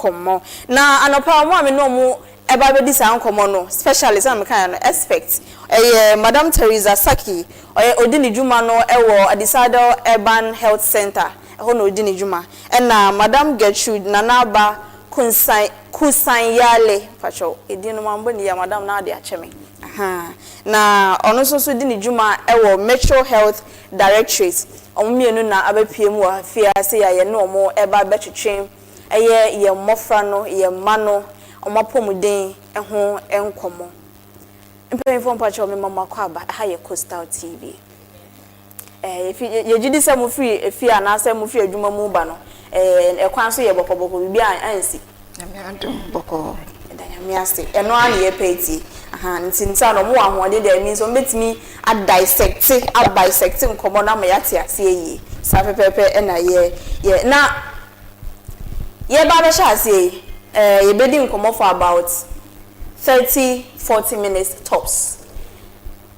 Nkɔmmɔ. Na anɔpa wɔn a me ne wɔn ɛba abɛdi saa nkɔmmɔ no, specialist a meka no, expert, ɛyɛ Madam Teresa Saki. Ɔyɛ odi ne dwuma no ɛwɔ Adisadel Urban Health Center ɛhɔ na odi ne dwuma. Ɛna Madam Gertrude Nanaba Kunsan Kusanyale, patwɛ edin no mambɔ ne yie, madam na ade akyɛ me. Na ɔno nso so di ne dwuma ɛwɔ Metro Health Directorate. Wɔn mmienu na abɛpie mu wɔ fie ase a yɛne wɔn ɛba abɛtwetwe ɛyɛ yɛn mmɔfra no, yɛn mma no, wɔn apɔmuden ho nkɔmmɔ. Mpanyinfoɔ, mpakyɛw, mema mo akɔ aba. Ɛha yɛ Coastal TV. Yɛfi yɛgye di sɛ mo firi efie anaasɛ mo firi adwuma mu ba no, ɛkwan so yɛ bɔkɔbɔkɔ, biribi a ansi. Nyame adom, bɔkɔɔ. Ɛda Nyame ase. Ɛno ara na yɛpɛ etie. Nti nsa na ɔmo wɔ ahoɔden deɛ, ɛmi nso ɔmo bɛtumi adissect, abisect nkɔmɔ no ama yɛate aseɛ yie. Saa pɛpɛɛpɛ ɛna yɛ yɛ na yɛba abɛhyɛ aseɛ yi. Yɛbɛdi nkɔmɔ for about 30, 40 minutes tops.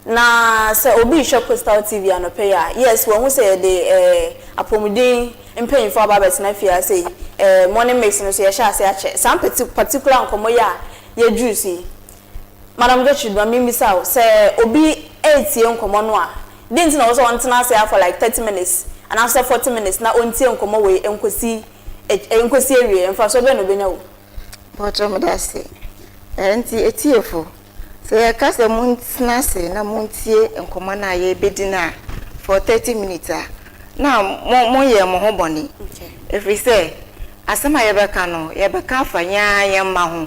Na sɛ obi rehwɛ Coastal TV anɔpɛ yi a, yes, wɔn ho sɛ yɛde apɔmuden mpanyinfoɔ aba abɛtena fie ase yi. Morning mix no so yɛhyɛ ase akyɛ saa particular nkɔmɔ yi a yɛduru so yi. Madam Gertrude, ma mi bisa o, sɛ obi etie nkɔmɔ no a, di nti na wɔsɛ ɔntena ase for like 30 minutes anaasɛ 40 minutes na ɔntie nkɔmɔ wei nkosi awie, mfa so bɛn na obenya wo? Bɔtɔ, meda ase. Nti etiefo, sɛ yɛka sɛ montena ase na montie nkɔmmɔ no a yɛbɛdi no a for 30 minutes a, na mo moyɛ mo ho bɔne, ɛfiri sɛ asɛm a yɛbɛka no, yɛbɛka afa yɛn yɛn mma ho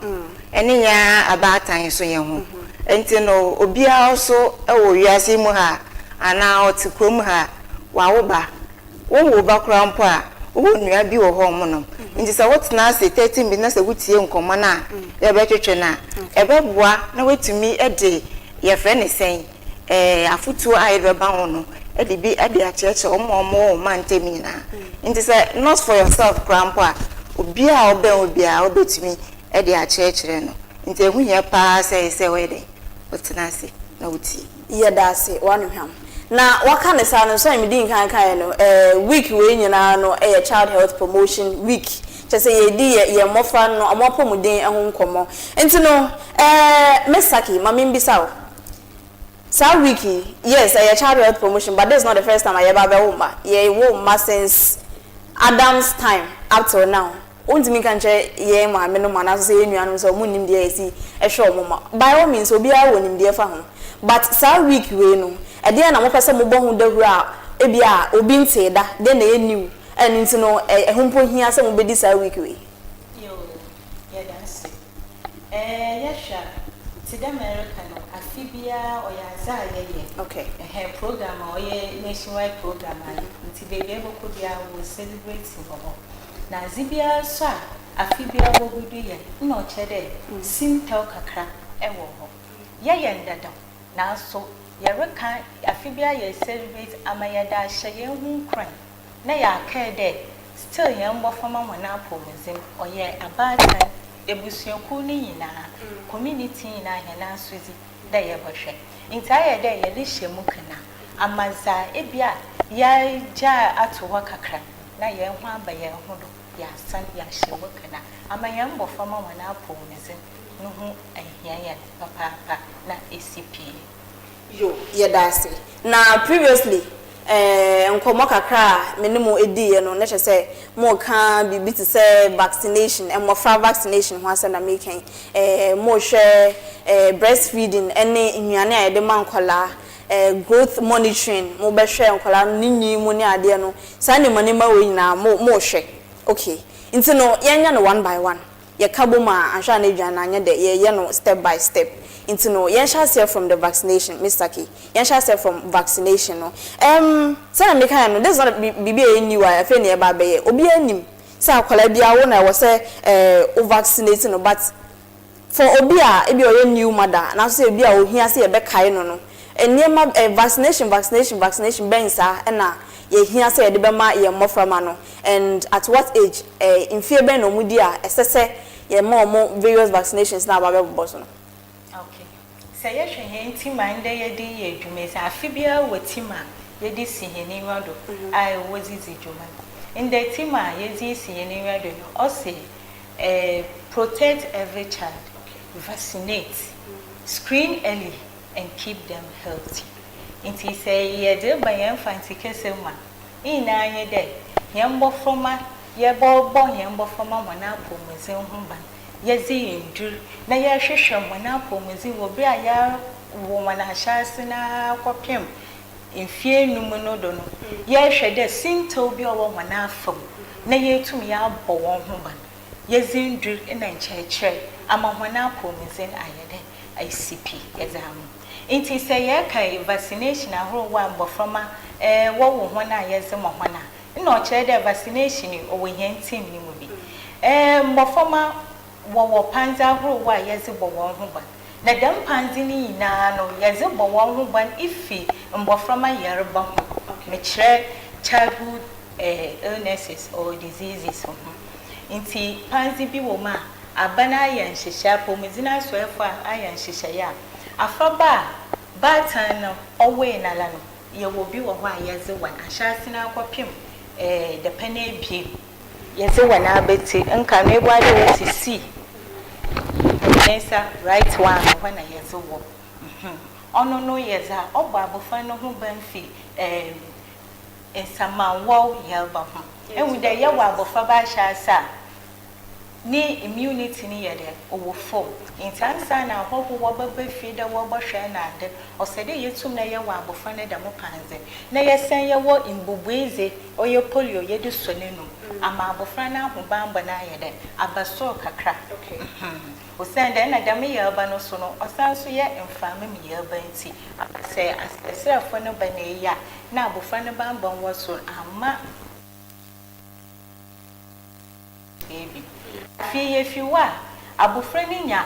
ɛne yɛn abaatan so yɛn ho. Nti no obiara nso wɔ wiase mu ha anaa ɔte kurom ha, wawo ba, wowo ba koraa mpo a, wowɔ nua bi wɔ hɔ ɔmo nom. Nti sɛ wotena ase 30 minutes na sɛ wotie nkɔmmɔ no a yɛbɛtwetwe no a, ɛbɛboa na woatumi de yɛfrɛ ne sɛn, afotuo a yɛde bɛba ho no ɛde bi ɛde akyerɛkyerɛ wɔn a wɔwɔ wɔn mantam nyinaa. Nti sɛ not for yourself koraa mpo a, obiara a ɔbɛn obiara, wobɛtumi ɛde akyerɛkyerɛ no. Nti ɛho hia paa sɛ wɔyɛ dɛ wotena ase na wotie. Yɛda ase. Wano hwam na waka ne saa no nso a medi nkan kan no, week wei nyinaa no ɛyɛ Child Health Promotion Week, kyerɛ sɛ yɛdi yɛ mmɔfra no ɔmo apɔmuden ho nkɔmmɔ. Nti no Miss Saki, ma membisa wo, saa week yi, yes, ɛyɛ Child Health Promotion, but this is not the first time a yɛba abɛwo mma. Yɛwo mma since Adam's time up till now. Wontumi nka nkyerɛ yɛn maame no mu anaasɛ sɛ yɛn nuanom sɛ ɔmo nim deɛ yɛsi ɛhwɛ ɔmo ma. By all means, obiara wɔ nimdeɛ fa ho, but saa week wei no, ɛdeɛn na mopɛ sɛ mobɔ ho dawuro a ebi a obi ntee da? Deɛn na ɛyɛ new ɛno nti no ɛho mpo hia sɛ mobɛdi saa week wei? Yo, yɛda ase. Yɛhwɛ a, te dɛ America no, afe biara ɔyɛ adze a yɛyɛ. Ɛhɛn, program a ɔyɛ nationwide program a nti beebi a ɛbɛkɔ biara wɔ celebrate wɔ hɔ. Na adze biara nso a afe biara wɔgu do yɛ na ɔkyerɛ dɛ sintɛw kakra ɛwɔ hɔ. Yɛyɛ ndadaw, nanso yɛreka afe biara yɛ celebrate ama yɛde ahyɛ yɛn ho nkuran na yɛakae dɛ still yɛn mbɔframa hɔn apɔwmudzen ɔyɛ abaatan, ebusuakuw no nyinaa, community nyinaa hɛn asodzi dɛ yɛbɛhwɛ. Nti ayɛ dɛ yɛrehyɛ mu kena ama dza ebi a yɛagyaa ato hɔ kakra na yɛn ho aba yɛn ho do, yɛasan yɛahyɛ mu kena ama yɛn mbɔframa hɔn apɔwmudzen no ho ahia yɛn papaapa na esi pii. Yo, yɛda ase. Na previously nkɔmmɔ kakra a me ne mo ediiɛ no, na kyerɛ sɛ mo ka biribi te sɛ vaccination, mmɔfra vaccination ho asɛm na meka yi. Mohwɛ breastfeeding ɛne nnuane a yɛde ma nkɔlaa, growth monitoring, mobɛhwɛ nkɔlaa no ne nyi mu ne adeɛ no, saa nneɛma wei nyinaa mo mohwɛ. Okay, nti no yɛnyɛ no one by one. Yɛka bom a, anhwɛ a na aduane no anyɛ dɛ. Yɛyɛ no step by step. Nti no yɛnhyɛ aseɛ from the vaccination. Mr K, yɛnhyɛ aseɛ from vaccination no. Sɛdeɛ meka no, this is not biribi a ɛyɛ new a afei na yɛba abɛyɛ. Obiara nim sɛ akwadaa biara wo na ɛwɔ sɛ wo vaccinate no, but for obi a ebi a ɔyɛ new mother anaasɛ ebi a ohia sɛ yɛbɛkae no, nneɛma vaccination, vaccination, vaccination bɛn saa ɛna yɛhia sɛ yɛde bɛma yɛn mmɔframma no, and at what age, mfie bɛn na wɔn di a ɛsɛ sɛ yɛma wɔn various vaccinations na aba abɛbobɔ so no? Okay, sɛ yɛhwɛ hɛn team a ndɛ yɛde yɛ adwuma yi, sɛ afe biara wɔ team a yɛde si hɛn enyiwa do a wɔdze dzi dwuma. Ndɛ team a yɛdze si hɛn enyiwa do no, ɔse Protect every child, vaccinate, screen early and keep them healthy. Nti sɛ yɛdze ba hɛn Mfantse kasa mu a, ne nyinaa nye dɛ hɛn mbɔfrɔma, yɛbɔbɔ hɛn mbɔfrɔma hɔn apɔwmudzen ho ban, yɛdze ndur na yɛhwehwɛ hɔn apɔwmudzen wɔ ber a yɛawo hɔn ahyɛase naa kɔpem mfie 5 no do no, yɛhwɛ dɛ sintew bi a ɔwɔ hɔn afa mu na yɛtum yɛabɔ wɔn ho ban, yɛdze ndur na nkyerɛkyerɛ ama hɔn apɔwmudzen ayɛ dɛ asi pi yɛdze ama. Nti sɛ yɛka vaccination ahorow a mbɔfrɔma wɔwo hɔn a yɛdze ma hɔn a, nna ɔkyerɛ dɛ vaccination ɔwɔ hɛn team no mu bi. Mbɔfrɔma wɔwɔ pandze ahorow a yɛdze bɔ wɔn ho ban, na dɛm pandze no nyinaa no, yɛdze bɔ wɔn ho ban ifi mbɔfrɔma yarba ho, mekyerɛ childhood illnesses or diseases ho. Nti pandze bi wɔ mu a aban ayɛ nhyehyɛ, apɔwmudzen asɔɛfo a ayɛ nhyehyɛeɛ a afraba a baatan no ɔwɔe nala no, yɛwɔ bi wɔ hɔ a yɛdze wɔn ahyɛase no akɔpem dapɛn 2, yɛdze wɔn abɛti nka no ebu ade wɔsisi ne nsa right one no hɔ na yɛdze wɔ. Ɔno no yɛ dza ɔbɔ abɔfra no ho ban fi nsamanwɔw yarba ho. Ehu dɛ yɛwɔ abɔfra ba ahyɛ ase a, ne immunity no yɛ dɛ ɔwɔ fam, nti ansa na ahɔho wɔbɛba fie dɛ wɔbɛhwɛ no ade, ɔsɛ dɛ yɛtum na yɛwɔ abɔfra no dɛm pandze, na yɛsan yɛwɔ mbubui dze, ɔyɛ polio, yɛde sɔ n'anum ama abɔfra no ahobanbɔ no ayɛ dɛ aba soro kakra. Osiane dɛ ɛna dɛm yarba no so no, ɔsan so yɛ mframa mu yarba, nti sɛ asrɛsrɛfo no ba na eyi a, na abɔfra no bambɔ wɔ soro ama ebi. Afei yɛfi hɔ a, abɔfra no nya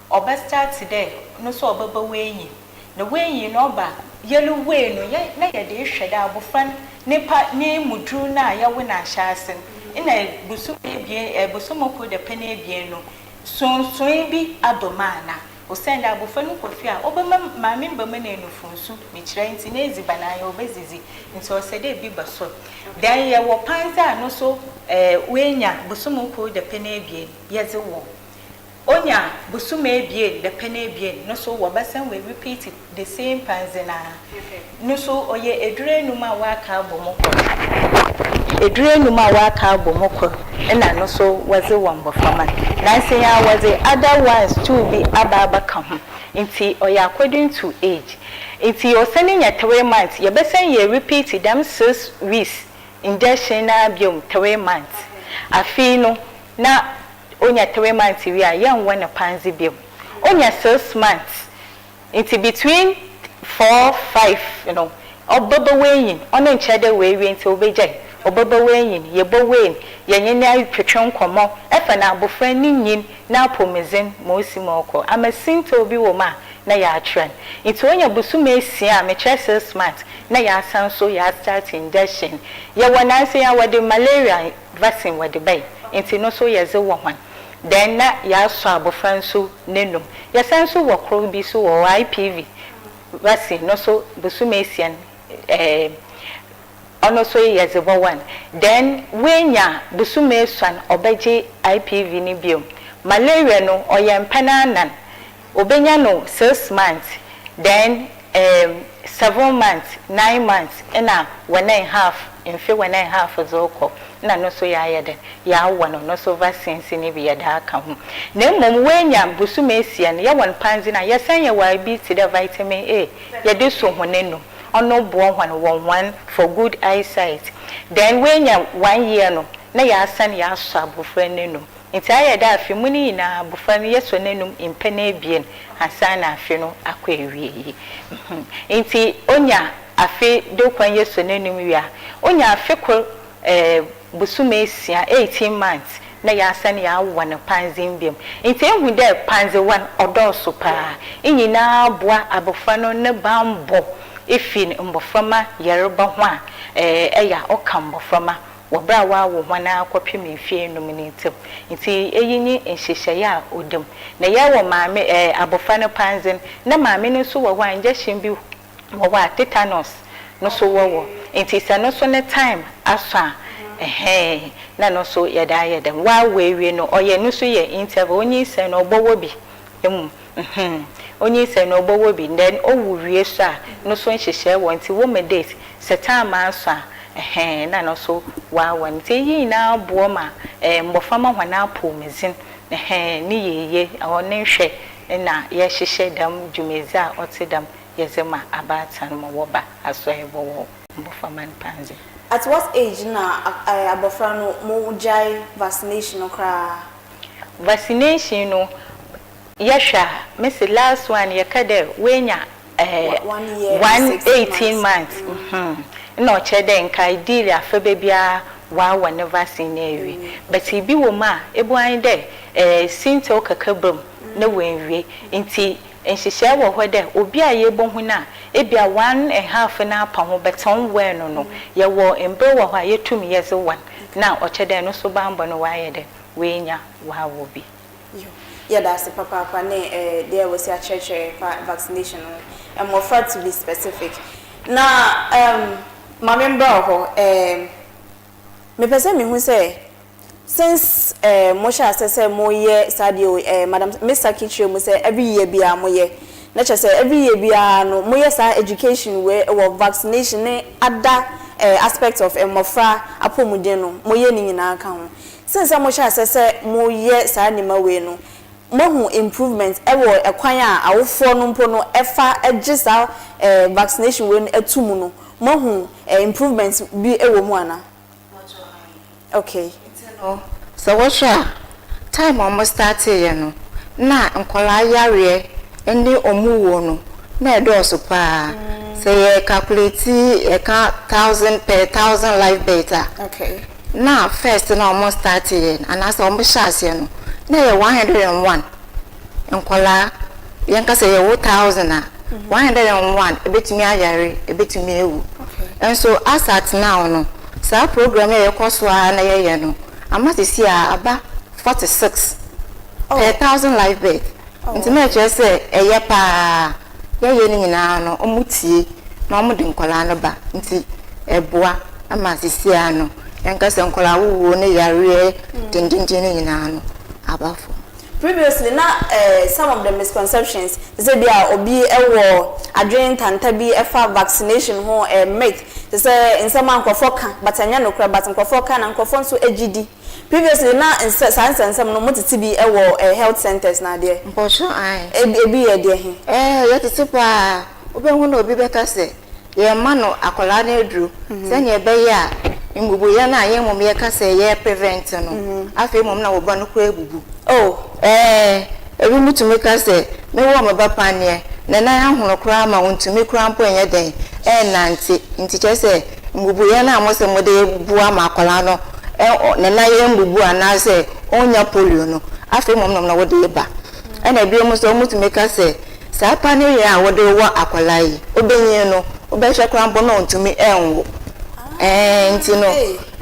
ɔbɛstart dɛ no so ɔbɛba w'enyi na w'enyi no ɔba yɛlu wei no yɛ na yɛde ehwɛ dɛ abɔfra no nipa ne muduru no a yɛwo no ahyɛ ase no na bosom 2, bosom 1 dapɛn 2 no, sonsoe bi aba mu ana. Osiane dɛ abɔfra no kɔ fie a, ɔbɛma maame no bɛma no enufunsu, mekyerɛ nti n'edziban ayɛ ɔbɛdzidzi, nti ɔsɛ dɛ bi ba so. Then yɛwɔ pandze a no so woenya bosom 1 dapɛn 2 yɛdze wɔ. Onya bosom 2 dapɛn 2 no so, wɔbɛsan wɔ repeat the same pandze naa no so. Ɔyɛ eduru 5 a wɔaka abɔ mu kor, eduru 5 a wɔaka abɔ mu kor ɛna no so wɔdze wɔ mbɔframa. Nansi a wɔdze other ones too bi aba abɛka ho, nti ɔyɛ according to age. Nti ɔsɛne nya 3 months, yɛbɛsan yɛ repeat dɛm 6 weeks injection na biom 3 months. Afei no na onya 3 months wie a, yɛnwɔ ne pandze biom. Onya 6 months, nti between 4, 5 no, ɔbɛbɛ w'enyin. Ɔno nkyerɛ dɛ wɔawie nti ɔbɛgyae. Ɔbɛbɛ w'enyin, yɛbɔ w'en, yɛnye ne atwetwe nkɔmmɔ ɛfa na abɔfra ne nyin na apɔmudzen ma osi ma ɔkɔ ama sintew bi wɔ mu a na yɛatwerɛ no. Nti onya bosom 6 a, mekyerɛ 6 months, na yɛasan so yɛastart injection. Yɛwɔ nansi a wɔde malaria vaccine wɔde bɛyɛ, nti no so yɛdze wɔ hɔn, then na yɛasɔ abɔfra nso n'enum. Yɛsan nso wɔ koro bi so wɔ IPV vaccine no so, bosom 6 ɔno nso yɛdze bɔ one. Then woenya bosom 7, ɔbɛgye IPV no biom. Malaria no ɔyɛ mpɛn 4. Obenya no 6 months, then 7 months, 9 months, ɛna 1.5, mfe 1.5 dze kɔ na no nso yɛayɛ dɛ yɛawɔ no no so vaccines no bi yɛde aka ho. Na mmom woenya bosom 6 no, yɛwɔ no pandze no a yɛsan yɛ wɔ bi te dɛ vitamin A yɛde so hɔn enum, ɔno boa hɔn wɔ hɔn for good eyesight. Then woenya 1 year no, na yɛasan yɛasɔ abɔfra n'enum. Nti ayɛ dɛ afe mu no nyinaa abɔfra no yɛsɔ n'enum mpɛn 2 ansa na afe no akɔ awie yi. Nti onya afe de kwan yɛsɔ n'enum wie a, onya afe 1 bosom 6, 18 months, na yɛasan yɛawɔ no pandze biom. Nti ehu dɛ pandze one ɔdɔɔso paa nyinaa boa abɔfra no ne bambɔ efi mbɔframa yareba ho a ɛyɛ a ɔka mbɔframa wɔ berɛ a wɔawo hɔn akɔpem mfie 5 no ntam. Nti eyi nye nhyehyɛeɛ a ɔda mu na yɛwɔ maame abɔfra no pandze no, na maame no nso wɔ hɔ a injection bi wɔ hɔ a tetanus no so wɔwɔ. Nti sɛ no so ne time aso a, Ɛhɛn, na no so yɛdze ayɛ dɛm. Ɔawo ewie no, ɔyɛ no so yɛ interval, onyinsɛn no ɔbɔwɔ bi emu, mhm, onyinsɛn no ɔbɔwɔ bi, then owu wie so a, no so nhyehyɛɛ wɔ ntsi wɔma date, sɛ time aso a, ɛhɛn, na no so ɔawɔ no. Ntsi iyi nyinaa boa ma mboframba hɔn apɔwmudzen, ɛhɛn, ne yieyie, ɔno ne nhwɛ na yɛhyehyɛ dɛm dwumadzi a ɔtse dɛm yɛdze ma abaatan ma wɔba asɔɛ bɔwɔ mboframba no pandze. At what age na abɔfra no mo gyae vaccination no koraa? Vaccination no, yɛhwɛ a, mese last one yɛka dɛ woenya 1 year and one 6 18 months. Months, na ɔkyerɛ dɛ nka ideally afɛbɛ biara wɔawɔ ne vaccine no awie, but bi wɔ mu a ebu anyi dɛ sintew kakra ba mu na wɔnwie, nti nhyehyɛe wɔ hɔ dɛ obi a yɛbɛhu no a ebia 1½ no apa ho, but ɔnwɔɛ no, yɛwɔ mber wɔ hɔ a yɛtum yɛdze wɔn na ɔkyerɛ dɛ no so bambɔ no wɔayɛ dɛ woenya wɔawɔ bi. Yo, yɛda ase papaapa ne deɛ wɔsi akyerɛkyerɛ fa vaccination no, mmɔfra to be specific. Na maame mbra wɔ hɔ, mepɛ sɛ mehu sɛ since mohyɛ ase sɛ moyɛ saa deɛ o, Madam Miss Saki kyerɛ mu sɛ every year biara moyɛ, na kyerɛ sɛ every year biara no moyɛ saa education wei wɔ vaccination ne other aspect of mmɔfra apɔmuden no, moyɛ ne nyinaa ka ho. Since sɛ mohyɛ ase sɛ moyɛ saa nneɛma wei no, moahu improvement ɛwɔ ɛkwan a awofoɔ no mpo no ɛfa ɛgye saa vaccination wei no ɛto mu no, moahu improvement bi ɛwɔ mu ana? Okay. Nti no, sɛ wɔhwɛ a, time a wɔn starteeɛ no, na nkwadaa yareɛ ne ɔmo wuo no na ɛdɔɔso paa. Sɛ yɛ calculate, yɛka thousand per thousand live birth a, na first na wɔn starteeɛ no anaasɛ wɔn hyɛ aseɛ no, na yɛ 101 nkwadaa. Yɛn kasa yɛwɔ 1,000 a, 101 ebetumi ayare, ebetumi ewu. Nso as at now no, saa program yɛ yɛkɔ so a na yɛyɛ no ama sisi a aba 46 per thousand live birth. Nti na ɛkyerɛ sɛ ɛyɛ paa. Yɛyɛ no nyinaa no, ɔmo tie na ɔmo de nkwadaa no ba, nti ɛboa ama sisi a no yɛnka sɛ nkwadaa wuwuo ne yareɛ dendenden no nyinaa no aba fam. Previously na some of the misconceptions te sɛ bi a obi wɔ adwene ntanta bi ɛfa vaccination ho, myth te sɛ nsɛm a nkurɔfoɔ ka but ɛnyɛ nokorɛ, but nkurɔfoɔ ka na nkurɔfoɔ nso agye di. Previously na nsɛ saa nsɛnsɛm no mo tete bi wɔ health centers na adeɛ? Mpɔtɔ ae. Ebi yɛ deɛ he? Yɛtete paa. Wobɛhu na obi bɛka sɛ yɛma no akwadaa no aduro sɛnea ɛbɛyɛ a mbubuyɛ no a yɛn mmom yɛka sɛ yɛ prevent no, afei mmom na wɔba no kora ebubu. Ebi mu tumi ka sɛ mewɔ me ba paneɛ na nan ahono koraa ma wontumi koraa mpo nyɛ dɛn ɛnnante, nti kyerɛ sɛ mbubuyɛ no a mo sɛ mode boa ma akwadaa no ne nan yɛ mbubu anaasɛ ɔnya polio no, afei mmom nom na wode ba. Ɛna ebi mu nso wɔtumi ka sɛ saa paneɛ a wɔde wɔ akwadaa yi, obenyin no wobɛhwɛ koraa mpo na ɔntumi ɛnwo. Nti no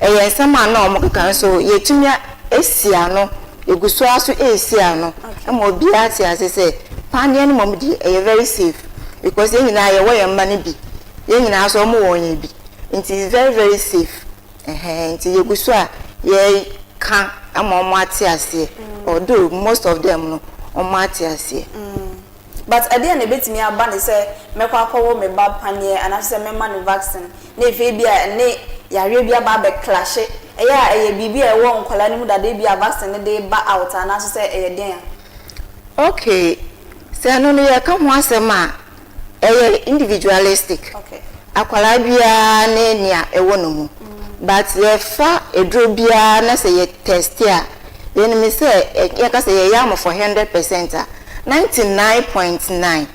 ɛyɛ nsɛm a na wɔn keka nso yɛtumi esi ano, egu so aso esi ano ɛma obiara te ase sɛ paneɛ no mmom deɛ ɛyɛ very safe, because yɛn nyinaa yɛwɔ yɛn mma no bi, yɛn nyinaa nso wɔn wɔ yɛn bi, nti it's very very safe. Ɛhɛn, nti yɛgu so a yɛka ama wɔn ate aseɛ, although most of them no wɔn ate aseɛ. But ɛdeɛ na ebetumi aba ne sɛ mɛkɔ akɔwɔ me ba paneɛ anaasɛ sɛ mɛma no vaccine na efe bi a ne yareɛ bi aba abɛ clash, ɛyɛ a ɛyɛ biribi a ɛwɔ nkwadaa no mu dada bi a vaccine no de ba out, anaasɛ sɛ ɛyɛ den a? Okay, sɛ ɛno no yɛka ho asɛm a, ɛyɛ individualistic. Akwadaa biara ne nea ɛwɔ ne mu, but yɛfa eduro biara na sɛ yɛ test a, yɛnim sɛ yɛka sɛ yɛyɛ ama for 100% a, 99.9,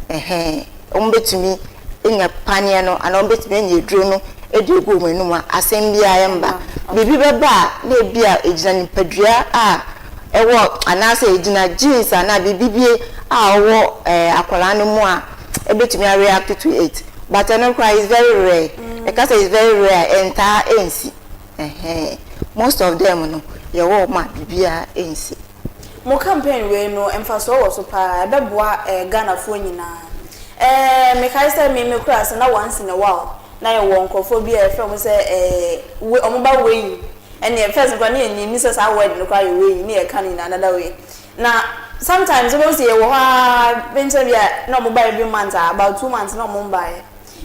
ɛhɛn, wɔn bɛtumi anya paneɛ no anaa wɔn bɛtumi anya eduro no de egu wɔn anum a asɛm biara mba. Biribi bɛba a, na ebi a egyina nipadua a ɛwɔ anaasɛ egyina genes anaa biribi bi a ɔwɔ akwadaa no mu a ebɛtumi a react to it, but ɛno koraa is very rare. Ɛka sɛ is very rare a, ɛntaa ɛnsi. Ɛhɛn, most of them no, yɛwɔ wɔn a biribiara ɛnsi. Mo campaign wei no, mfasoɔ wɔ so paa, ɛbɛboa Ghanafoɔ nyinaa. Mekae sɛ me kura ase na once in a while. Na yɛwɔ nkurɔfoɔ bi a yɛfrɛ wɔn sɛ ɛɛ we wɔn ba weighing. Ɛnneɛ first koraa ne yɛnnim sɛ saa word no koraa yɛ weighing, ne yɛka no in another way. Na sometimes wobɛhu sɛ yɛwɔ hɔ ara bɛnkyɛ bi a na wɔn ba every month a, about 2 months na wɔn mbaeɛ.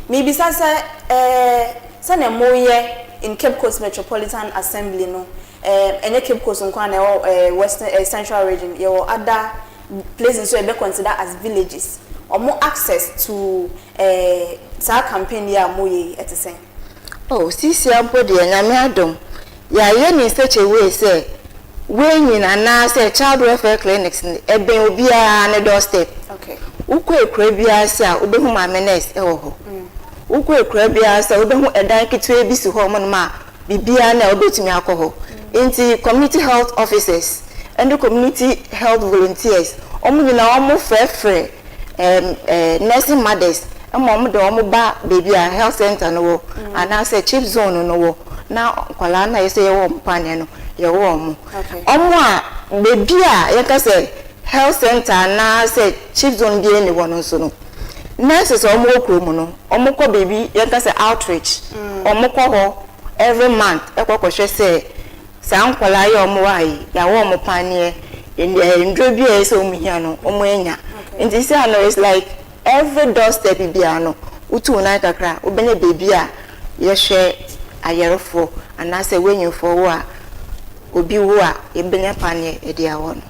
Miribisa sɛ sɛnea moyɛ in Cape Coast Metropolitan Assembly no, ɛnyɛ Cape Coast nko ara na ɛwɔ Western Central Region, yɛwɔ other places nso a yɛbɛ consider as villages. Wɔn access to saa campaign yi a moyɛ yi, ɛte sɛn? Oh, sisia mpo deɛ, Nyame adom, yɛayɛ ne in such a way sɛ weighing anaasɛ child welfare clinics no ɛbɛn obiara ne doorstep. Wokɔ ekura biara sɛ a, wobɛhu maame nurse ɛwɔ hɔ. Wokɔ ekura biara sɛ wobɛhu ɛdan ketewa bi si hɔ ɔmo a biribiara na wobɛtumi akɔ hɔ. Nti community health officers ɛne community health volunteers, ɔmo nyinaa ɔmo frɛfrɛ nursing mothers ɛma ɔmo de ɔmo ba beebi a health center no wɔ anaasɛ CHPS zone no wɔ, na nkwadaa na yɛsɛ yɛwɔ ɔmo paneɛ no, yɛwɔ ɔmo. Ɔmo a beebi a yɛka sɛ health center anaasɛ CHPS zone bi ɛni hɔ no nso no, nurses a ɔmo wɔ kurom no, ɔmo kɔ beebi yɛka sɛ outreach. Ɔmo kɔ hɔ every month ɛkɔ kɔhwɛ sɛ saa nkwadaa yi a ɔmo wɔ ha yi, yɛawɔ ɔmo paneɛ, nduro bi a ɛsɛ ɔmo hia no, ɔmo anya. Nti sɛ ano is like every doorstep biara no, wotu wo nan kakra, wobɛnya beebi a yɛhwɛ ayɛrefoɔ anaasɛ wanyinfoɔ wo a obi wo a yɛbɛnya paneɛ ɛde awɔ no.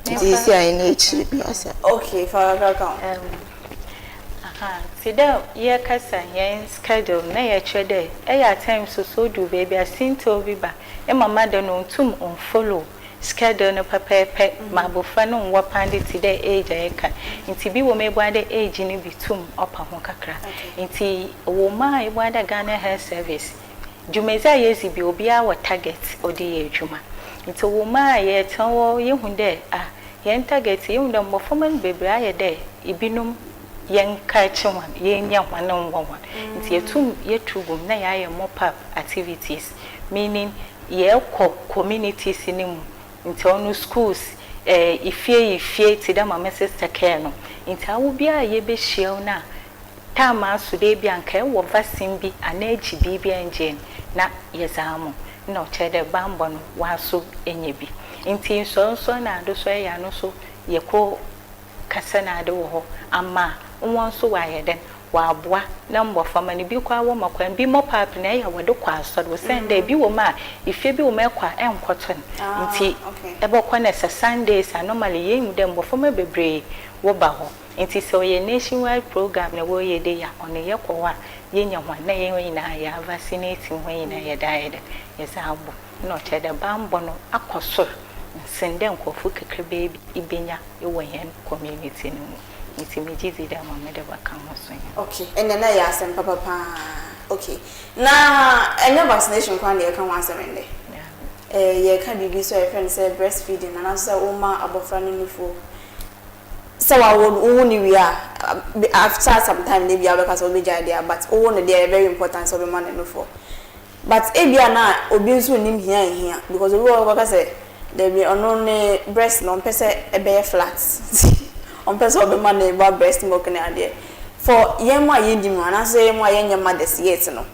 Nti sisi a yɛne akyiri bi asa. Okay, fa kakra ka ho. Aha, nti dɛ yɛkasa yɛn schedule na yɛkyerɛ dɛ ɛyɛ at times so so odu baabi a sintew bi ba ɛma mother no ntum nfollow schedule no pɛpɛɛpɛ ma abɔfra no nwɔ pande ti dɛ age a yɛka. Nti bi wɔ mu ebua dɛ age no bi tum ɔpa ho kakra. Nti wɔ mu a ebua dɛ Ghana Health Service dwumadzi a yɛdzi bi, obiara wɔ target ɔde yɛ adwuma. Nti wɔ mu a yɛtena hɔ, yɛhu dɛ ah, yɛn target, yɛhu dɛ mbɔframba no bebree ayɛ dɛ ebinom yɛnka hɔn, yɛnya hɔn nwɔ hɔn. Nti yɛtum yɛtu gum na yɛayɛ mop up activities, meaning yɛkɔ communities no mu. Nti ɔno schools, ifie ifie, ti dɛ maame sister care no. Nti awo biara a yɛbɛhyia wo no a time aso dɛ bi anka ɛwɔ vaccine bi anaa akyi biribi angye no na yɛdze ama na ɔkyerɛ dɛ bambɔ no waso anya bi. Nti nsɔnsɔn na ade so ɛyɛ ano so yɛkɔ kasa na ade wɔ hɔ ama wɔn nso wɔayɛ dɛn wɔaboa na mbɔframba no bi koraa wɔma kwan bi mop up na ɛyɛ a wɔde kɔ asɔre, osiane dɛ bi wɔ mu a efie bi wɔ mu ɛkɔ a ɛnkɔtɔ no. Nti ɛbɛkɔ no sɛ Sundays a normally yɛhu dɛ mbɔframba bebree wɔba hɔ. Nti sɛ ɔyɛ nationwide program na wɔreyɛ de a, ɔno yɛkɔ hɔ a yɛnya hɔn na yɛn nyinaa yɛ vaccinate hɔn nyinaa, yɛde ayɛ dɛ yɛdze abɔ na ɔkyerɛ dɛ bambɔ no akɔ soro nsen dɛ nkurɔfo kakra bi ibenya wɔ hɛn community no mu. Nti megye di dɛ ma mede bɛka ho so yɛ. Okay, ɛnɛ na yɛ asɛm papa paa. Okay, na ɛnyɛ vaccination kwan na yɛka ho asɛm ndɛ. Yɛka biribi so a yɛfrɛ no sɛ breastfeeding anaasɛ sɛ woma abɔfra no nufoɔ sɛ wawo, wowo ne wie a, after some time na ebia wobɛka sɛ wobɛgyae deɛ, but wowo no deɛ, ɛyɛ very important sɛ wobɛma no nufoɔ. But ebia na obi nso nnim hia nhia, because obi wɔ hɔ bɛka sɛ dabi, ɔno ne breast no ɔmpɛ sɛ ɛbɛyɛ flat, ɔmpɛ sɛ ɔbɛma ne ba breast milk ne adeɛ. For yɛn mu a yɛnnim no anaasɛ yɛn mu a yɛnyɛ mothers yet no,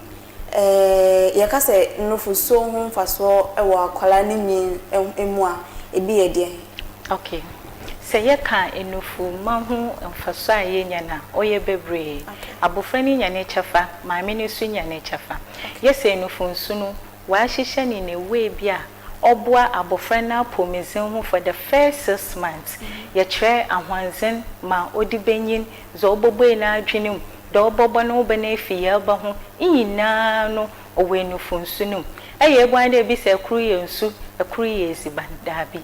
yɛka sɛ nufosuo ho mfasoɔ wɔ akwadaa ne nyin mu a, ebi yɛ deɛn? Okay, sɛ yɛka enufuma ho mfaso a yɛnya no a, ɔyɛ bebree. Abɔfra no nya ne kyɛfa, maame no nso nya ne kyɛfa. Yɛsɛ enufu nsu no, wɔahyehyɛ ne ne way bi a ɔboa abɔfra no apɔmuden ho for the first 6 months. Yɛkyerɛ ahoɔden ma ɔde bɛnyin, dza ɔbɛbue n'adwene mu, dɛ ɔbɛbɔ ne ho bɛ no afi yɛreba ho nyinaa no, ɔwɔ enufu nsu no mu. Ɛyɛ ebuan dɛ ebi sɛ ɛkoro yɛ nsu, ɛkoro yɛ edziban, daabi,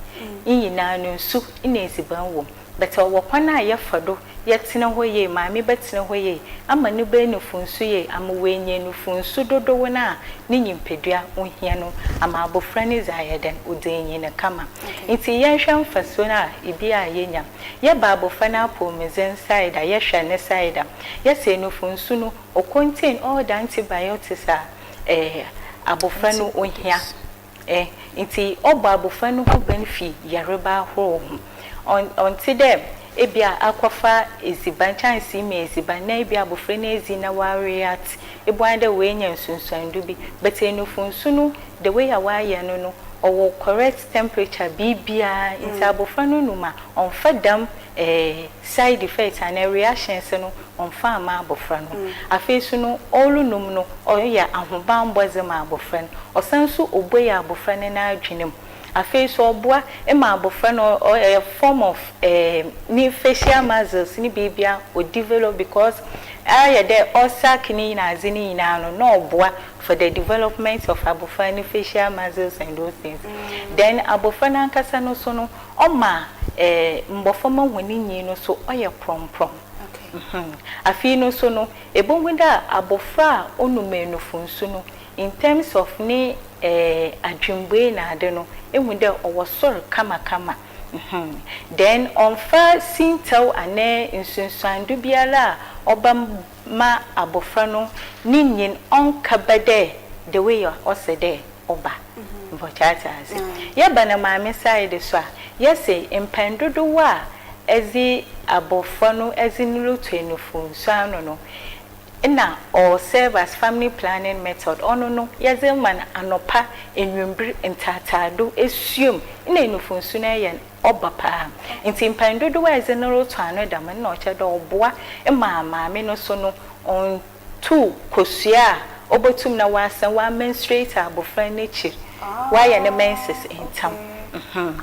nyinaa no nsu na edziban wɔ mu, but ɔwɔ kwan a yɛfa do yɛtena hɔ yie, maame bɛtena hɔ yie ama ne ba enufu nsu yie, ama woenya enufu nsu dodow no a ne nyimpadua ohia no ama abɔfra no dze ayɛ dɛn ɔdze enyin kama. Nti yɛnhwɛ mfasoɔ no a ebi a yɛnya. Yɛba abɔfra no apɔmuden side a, yɛhwɛ ne side a, yɛsɛ enufu nsu no o contain all the antibiotics a abɔfra no ohia. Nti ɔbɔ abɔfra no ho ban fi yareba ahorow ho. Ɔnte dɛ Ebi a akɔfa edziban, kyɛnsee mu edziban na ebi abofra no edzi na ɔareact, eboa dɛ oenya nsunsuando bi. But enufunsu no, the way a wɔayɛ no, ɔwɔ correct temperature biribiara, nti abofra no num a, ɔmfa dɛm side effect anaa reactions no ɔmfa ama abofra no. Afei so no, ɔrenum no, ɔyɛ ahobanbɔ dze ma abofra no. Ɔsan so obue abofra no n'adwene mu. Afei so ɔboa ma abofra no ɔyɛ form of ne facial muscles ne biribia o develop, because ayɛ dɛ ɔsuck ne nyinaa adze ne nyinaa no na ɔboa for the development of abofra ne facial muscles and those things. Then abofra no ankasa no so no, ɔma mbɔframa hɔn nyi no so ɔyɛ prɔmprɔm. Afei no so no, ebohu dɛ abofra a onum enufunsu no, in terms of ne adwembue na ade no, ehu dɛ ɔwɔ sor kamakama. Then ɔmfa sintɛw anaa nsunsuando biara a ɔba ma abofra no ne nyin ɔnkaba dɛ the way a ɔsɛ dɛ ɔba. Mpɔkyɛ ate ase. Yɛba na maame side so a, yɛsɛ mpɛn dodoɔ a ɛdze abofra no ɛdze no roto enufunsu ano no, na ɔ serve as family planning method. Ɔno no, yɛdze ma no anɔpa, enwimbir, ntaataado esuom na enufunsu no yɛ ɔba paa. Nti mpɛn dodoɔ a ɛdze no roto ano dɛm no, na ɔkyerɛ dɛ ɔboa ma maame no so no ɔntu kosua a ɔbɛtum na wasan wa menstruate abofra n'ekyir, wayɛ ne menses ntam.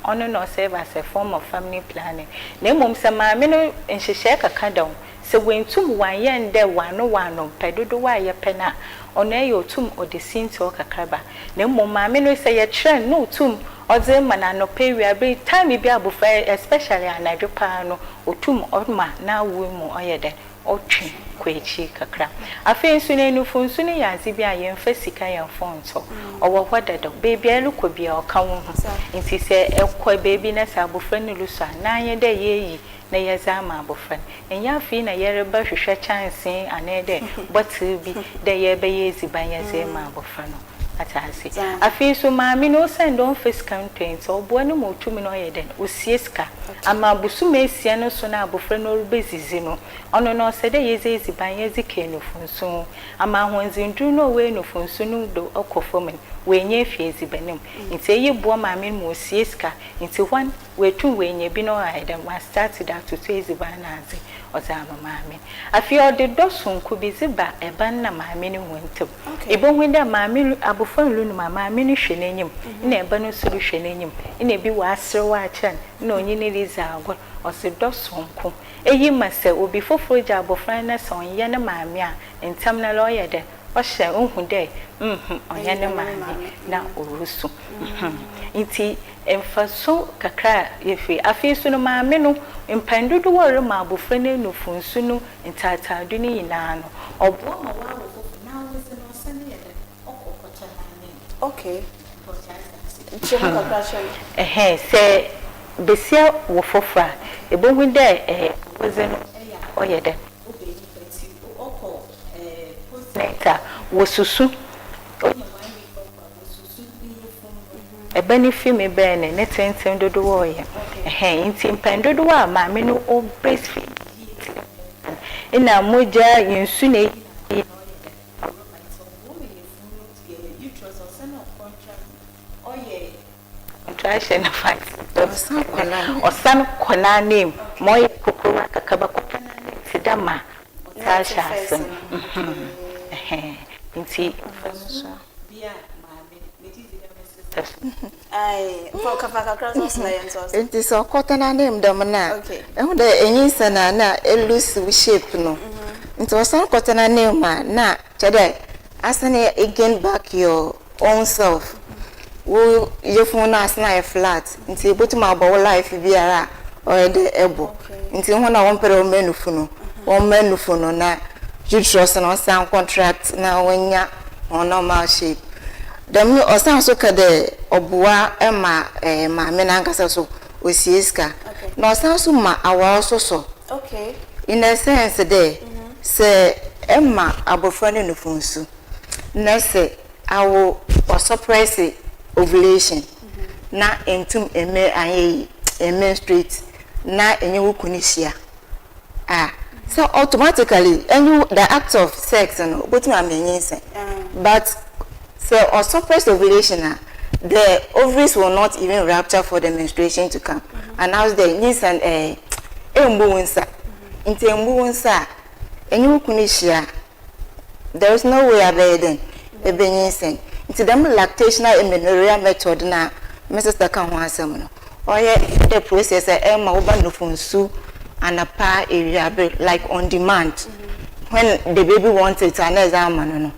Ɔno na ɔserve as a form of family planning. Na mmom sɛ maame no nhyehyɛe kaka da ho sɛ wentum wanyɛ ndɛ wano wano mpɛ dodoɔ a yɛpɛ no a, ɔno ɛyɛ otum ɔde sintɔ kakraba. Na mmom maame no, sɛ yɛkyerɛ no na otum ɔdze ma no anɔpa, awia time bi abofra, especially anadwo paa no, otum ɔma n'awo mu ɔyɛ dɛ ɔtwe kɔ akyi kakra. Afei nso no, enufunsu no yɛ adze bi a yɛmfa sika, yɛmfa ntɔ. Ɔwɔ hɔ dadaw, beebi a ɛrekɔ bi a ɔka wo ho. Nti sɛ ɛkɔ beebi na sɛ abofra no rusu a, n'anyɛ dɛ yɛyi na yɛdze ama abofra no. Ɛnyɛ afei na yɛreba hwehwɛ kyɛnsee anaa dɛ bottle bi dɛ yɛrebɛyɛ edziban yɛdze ma abofra no. Ate ase? Afei nso maame no, osiane dɛ ɔmfa sika ntɔ nti, ɔboa no ma otumi no ɔyɛ dɛn osie sika ama abosom 6 no so na abofra no ɔrebɛdzidzi no. Ɔno no, ɔsɛ dɛ yɛdze edziban yɛdze ka enufunsu ama ahoɔdzenduru no a ɔwɔ enufunsu no do ɔkɔ fam no, woenya efi edziban mu. Nti eyi boa maame no ma osie sika, nti hɔn wetum woenya bi na ɔayɛ dɛn wɔastart de atoto edziban no adze ɔdze ama maame. Afei ɔde dɔ sonko bi dze ba ɛba no na maame no hɔn ntam. Ebohu dɛ maame no, abofra no runum a, maame no hwɛ n'enyim na ɛba no nso rehwɛ n'enyim, na ebi wɔaserew akyerɛ no na ɔnye no ridzi agor. Ɔse dɔ sonko eyi ma sɛ obi fofor gye abofra no na sɛ ɔnyɛ ne maame a, ntam no ara ɔyɛ dɛ ɔhyɛ ohu dɛ ɔnyɛ ne maame na ɔresu. Nti mfaso kakra a yɛfiri. Afei so no, maame no, mpɛn dodoɔ a ɔrema abofra no enufunsu no ntaataado no nyinaa no, ɔboa ma wawo fofor na awodze no ɔsane yɛ dɛ ɔkɔ kɔtɔ n'anim. Okay, nkyerɛ mu kakra kyerɛ me. Ɛhɛn, sɛ besia wɔ foforɔ a, ebohu dɛ awodze no ɛyɛ a ɔyɛ dɛ ɔbɛyi, nti ɔkɔ postnatal a, wɔsusu onya one week ɔkɔ a, wɔsusu ne yafunu no, ɛbɛ ne fi mi bɛn ne ne tenten dodoɔ ɔyɛ. Ɛhɛn, nti mpɛn dodoɔ a maame no o breastfeed yie ɛna mogya nsu na eyi na ɔyɛ dɛ ɔreba, nti ɔboa ma yafunu no yɛ uterus ɔsɛ na ɔcontract, ɔyɛ contraction no fa. Ɔsan kɔ n'anim. Ɔsan kɔ n'anim ma ɔyɛ kokoro kakraba kɔtɔ n'anim te dɛ ma ɔtaa hyɛ ase no. Ɛhɛn, nti mfaso bi a maame megye di dɛ me sister so. Ae, mfa kafa kakra so so na yɛn nso so. Nti sɛ ɔkɔtɔ n'anim dɛm no a, ɛhu dɛ enyinsɛn a na elose wo shape no, nti ɔsan kɔtɔ n'anim a, na kyerɛ dɛ asan gain back your own self. Wo yafunu no asan ayɛ flat, nti ebotum abɔ wo life biara a ɔyɛ dɛ ɛbɔ. Nti hɔn a wɔmpɛ dɛ wɔma nufu no, wɔmma nufu no na uterus no ɔsan contract na wɔnya wɔn normal shape. Dɛm no, ɔsan so ka dɛ ɔboa ma maame n'ankasa so osie sika, na ɔsan so ma awar so sɔ, in a sense dɛ sɛ ɛma abɔfra no nufunsu na sɛ awo ɔsuppress ovulation na ntum mme anyɛ yi menstruate. Na enye wo kunu hyia a, sɛ automatically enye the act of sex no obotumi ama enyinsɛn, but sɛ ɔsuppress ovulation a, the ovaries will not even rupture for the menstruation to come, anaasɛ dɛ nyinsɛn embu wo nsa. Nti embu wo nsa a, enye wo kunu hyia a, there is no way abɛyɛ dɛn ebenyinsɛn. Nti dɛm lactational amenorrhea method na me sister ka ho asɛm no, ɔyɛ the process a ɛma wo ba nufonsu anapa, ewiaber, like on demand, when the baby wants it a, na ɛdze ama no.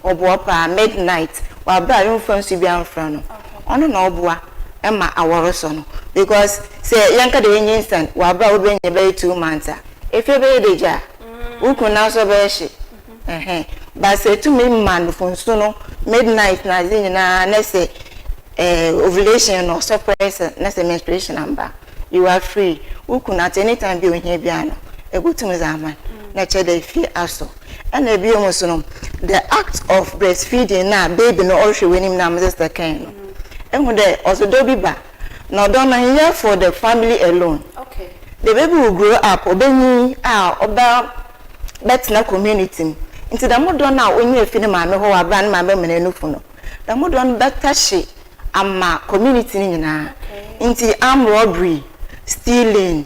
Ɔboa paa. Midnight wabere a yɛmfa nsu bi amfra no, ɔno na ɔboa ɛma awɔre so no, because sɛ yɛnka de yɛnyinsɛn wabere a wobɛnya bɛyɛ 2 months a, efie bɛyɛ de gya wo kun na so bɛyɛ hye ɛhɛn. But sɛ etumi ma nufonsu no midnight na adze nyinaa, na sɛ ovulation no suppress, na sɛ menstruation amba, you are free. Wo kun at any time bi ohia bi ano, ebotumi dze ama na kyerɛ dɛ efie asɔ. Ɛna ebi mu so no, the act of breastfeeding na baby no ɔrehwɛ w'anim na mo sister kan no, ehu dɛ ɔdɔ bi ba na ɔdɔ no nyɛ for the family alone. The baby will grow up, ɔbɛnyi a ɔba bɛtena community mu. Nti dɛm dɔ no a onye efi ne maame hɔ wɔ abira ne maame mene nufu no, dɛm dɔ no bɛta hye ama community no nyinaa. Nti armed robbery, stealing,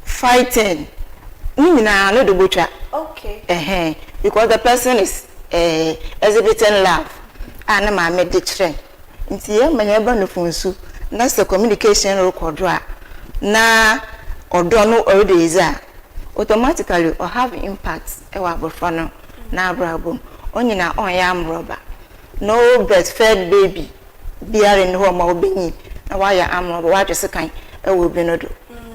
fighting ne nyinaa no de botwa. Ɛhɛn, because the person is exhibiting love a ne maame de kyerɛ. Nti yɛn ma yɛn ba nufu nsu na sɛ communication rekɔ do a, na ɔdɔ no ɔredi edzi a, automatically ɔ have impact ɛwɔ abɔfra no n'abrabɔ mu. Ɔnyina ɔnyɛ amrɔba. No breastfed baby biara nni hɔ ma ɔbɛnyi na wayɛ amrɔba wadwe sekan ɛwɔ obi no do.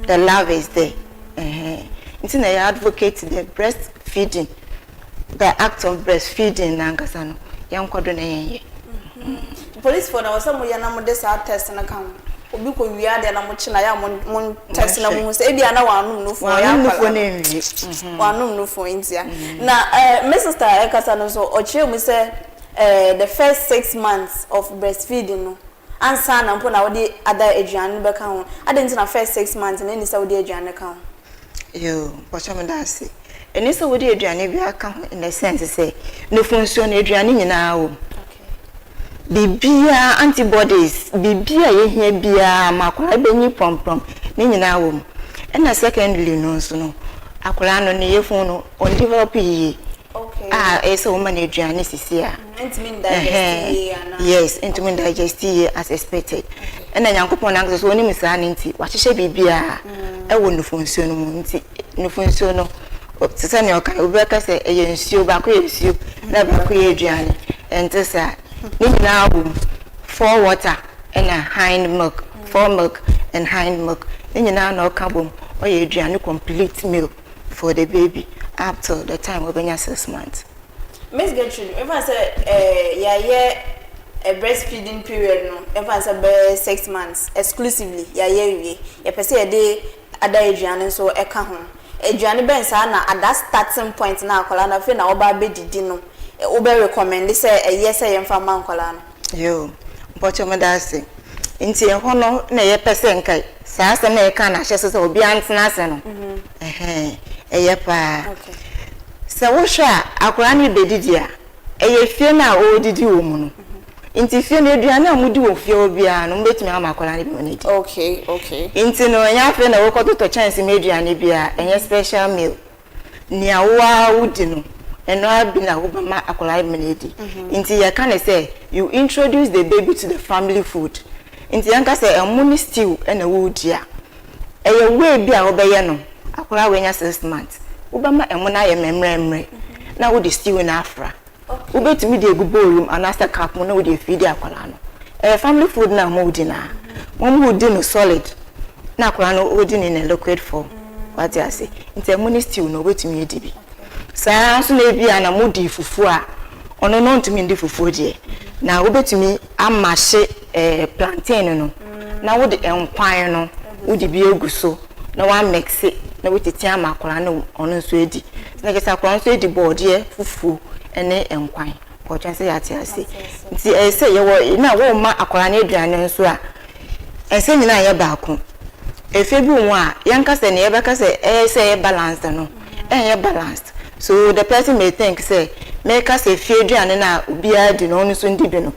The love is there. Ɛhɛn, nti na yɛ advocate the breastfeeding, the act of breastfeeding nankasa no, yɛnkɔ do na yɛnyɛ. Policefoɔ na wɔsɛ mo yɛ na mo de saa test no ka ho. Obi kɔ wia deɛ na mo kye na yɛ a mo test na mo hu sɛ ebi a na wɔanom nufoɔ ɔyɛ wɔanom nufoɔ akwadaa no nwie. Wɔanom nufoɔ ntia. Na me sister ɛkasa no nso, ɔkyerɛ mu sɛ the first 6 months of breastfeeding no ansa na mpo na wɔde ada aduane no bɛka ho adi. Nti na first 6 months na ɛni sɛ wɔde aduane no ka ho? Yoo, pɔtɔ mi da ase. Ɛni sɛ wode aduane bi aka ho in the sense sɛ nufu nsuo no, aduane nyinaa wɔ mu, biribiara, antibodies, biribi a yɛhia biara ma akwadaa bɛnyi prɔmprɔm ne nyinaa wɔ mu. Ɛna secondly no nso no, akwadaa no ne yɛfun no ɔndevelop yie a, ɛyɛ sɛ wɔma no aduane sisi a ntumi ndigest yie anaa? Yes, ntumi ndigest yie as expected. Ɛna Nyankopɔn nankasa so onim saa ne nti wahyehyɛ biribiara ɛwɔ nufu nsuo no mu. Nti nufu nsuo no, te sɛ nea ɔka, obi bɛka sɛ ɛyɛ nsuo baako yɛ nsuo na baako yɛ aduane, ɛnte saa. Ne nyinaa wɔ mu, fore water ɛna hind milk, fore milk and hind milk ne nyinaa na ɔka bom ɔyɛ aduane, complete meal for the baby up till the time ɔbɛnya 6 months. Miss Gertrude, mefa sɛ yɛayɛ a breastfeeding period no, yɛfa sɛ bɛyɛ 6 months exclusively, yɛayɛ awie, yɛpɛ sɛ yɛde ada aduane nso ɛka ho. Aduane bɛn saa na at that starting point na akwadaa no afei na ɔba abɛdidi no, wobɛ recommend sɛ ɛyɛ sɛ yɛmfa ma nkwadaa no? Yo, mpɔkyɛ mo da ase. Nti ɛhɔ no na yɛpɛ sɛ nka saa asɛm na yɛka na ahyɛ so sɛ obiara ntena ase no, ɛhɛn, ɛyɛ paa. Sɛ wohwɛ a, akwadaa no bɛdidi a, ɛyɛ fie no a ɔredidi wɔ mu no. Nti fie no, aduane a modi wɔ fie hɔ biara no, mobɛtumi ama akwadaa no bi ma no adi. Nti no, ɛnyɛ afei na wokɔtotɔ kyɛnse mu aduane biara, ɛnyɛ special meal. Nea woa wodi no, ɛno ara bi na wobɛma akwadaa no ma no adi. Nti yɛka ne sɛ you introduce the baby to the family food. Nti yɛnka sɛ ɛmo ne stew ɛna wodi a, ɛyɛ way bi a wobɛyɛ no, akwadaa wanya 6 months, wobɛma ɛmo no ayɛ mmerɛmmerɛ na wode stew no afra. Wobɛtumi de egu bowl mu anaasɛ cup mu na wode afiri di akwadaa no. Ɛyɛ family food na mo di na mo di no solid na akwadaa no ɔdi no in a liquid form. Wate ase? Nti ɛmo ne stew no, wobɛtumi adi bi saa nso. Na ebi a na mo di fufuo a, ɔno no ntumi ndi fufuo deɛ, na wobɛtumi ama hye plantain no na wode nkwan no wode bi egu so na wamix na wotete ama akwadaa no, ɔno nso adi. Na kyerɛ sɛ akwadaa nso adi bɔɔdeɛ fufuo ne nkwan. Ɔtwɛn sɛ yɛate ase. Nti ɛyɛ sɛ yɛwɔ na wɔma akwadaa no aduane nso a, ɛnsɛ nyinaa yɛ baako. Efie bi wɔ mu a, yɛnka sɛ nea yɛbɛka sɛ ɛyɛ sɛ ɛyɛ balanced no, ɛnyɛ balanced. So the person may think sɛ meka sɛ fie aduane no a obiara di no, ɔno nso ndi bi no,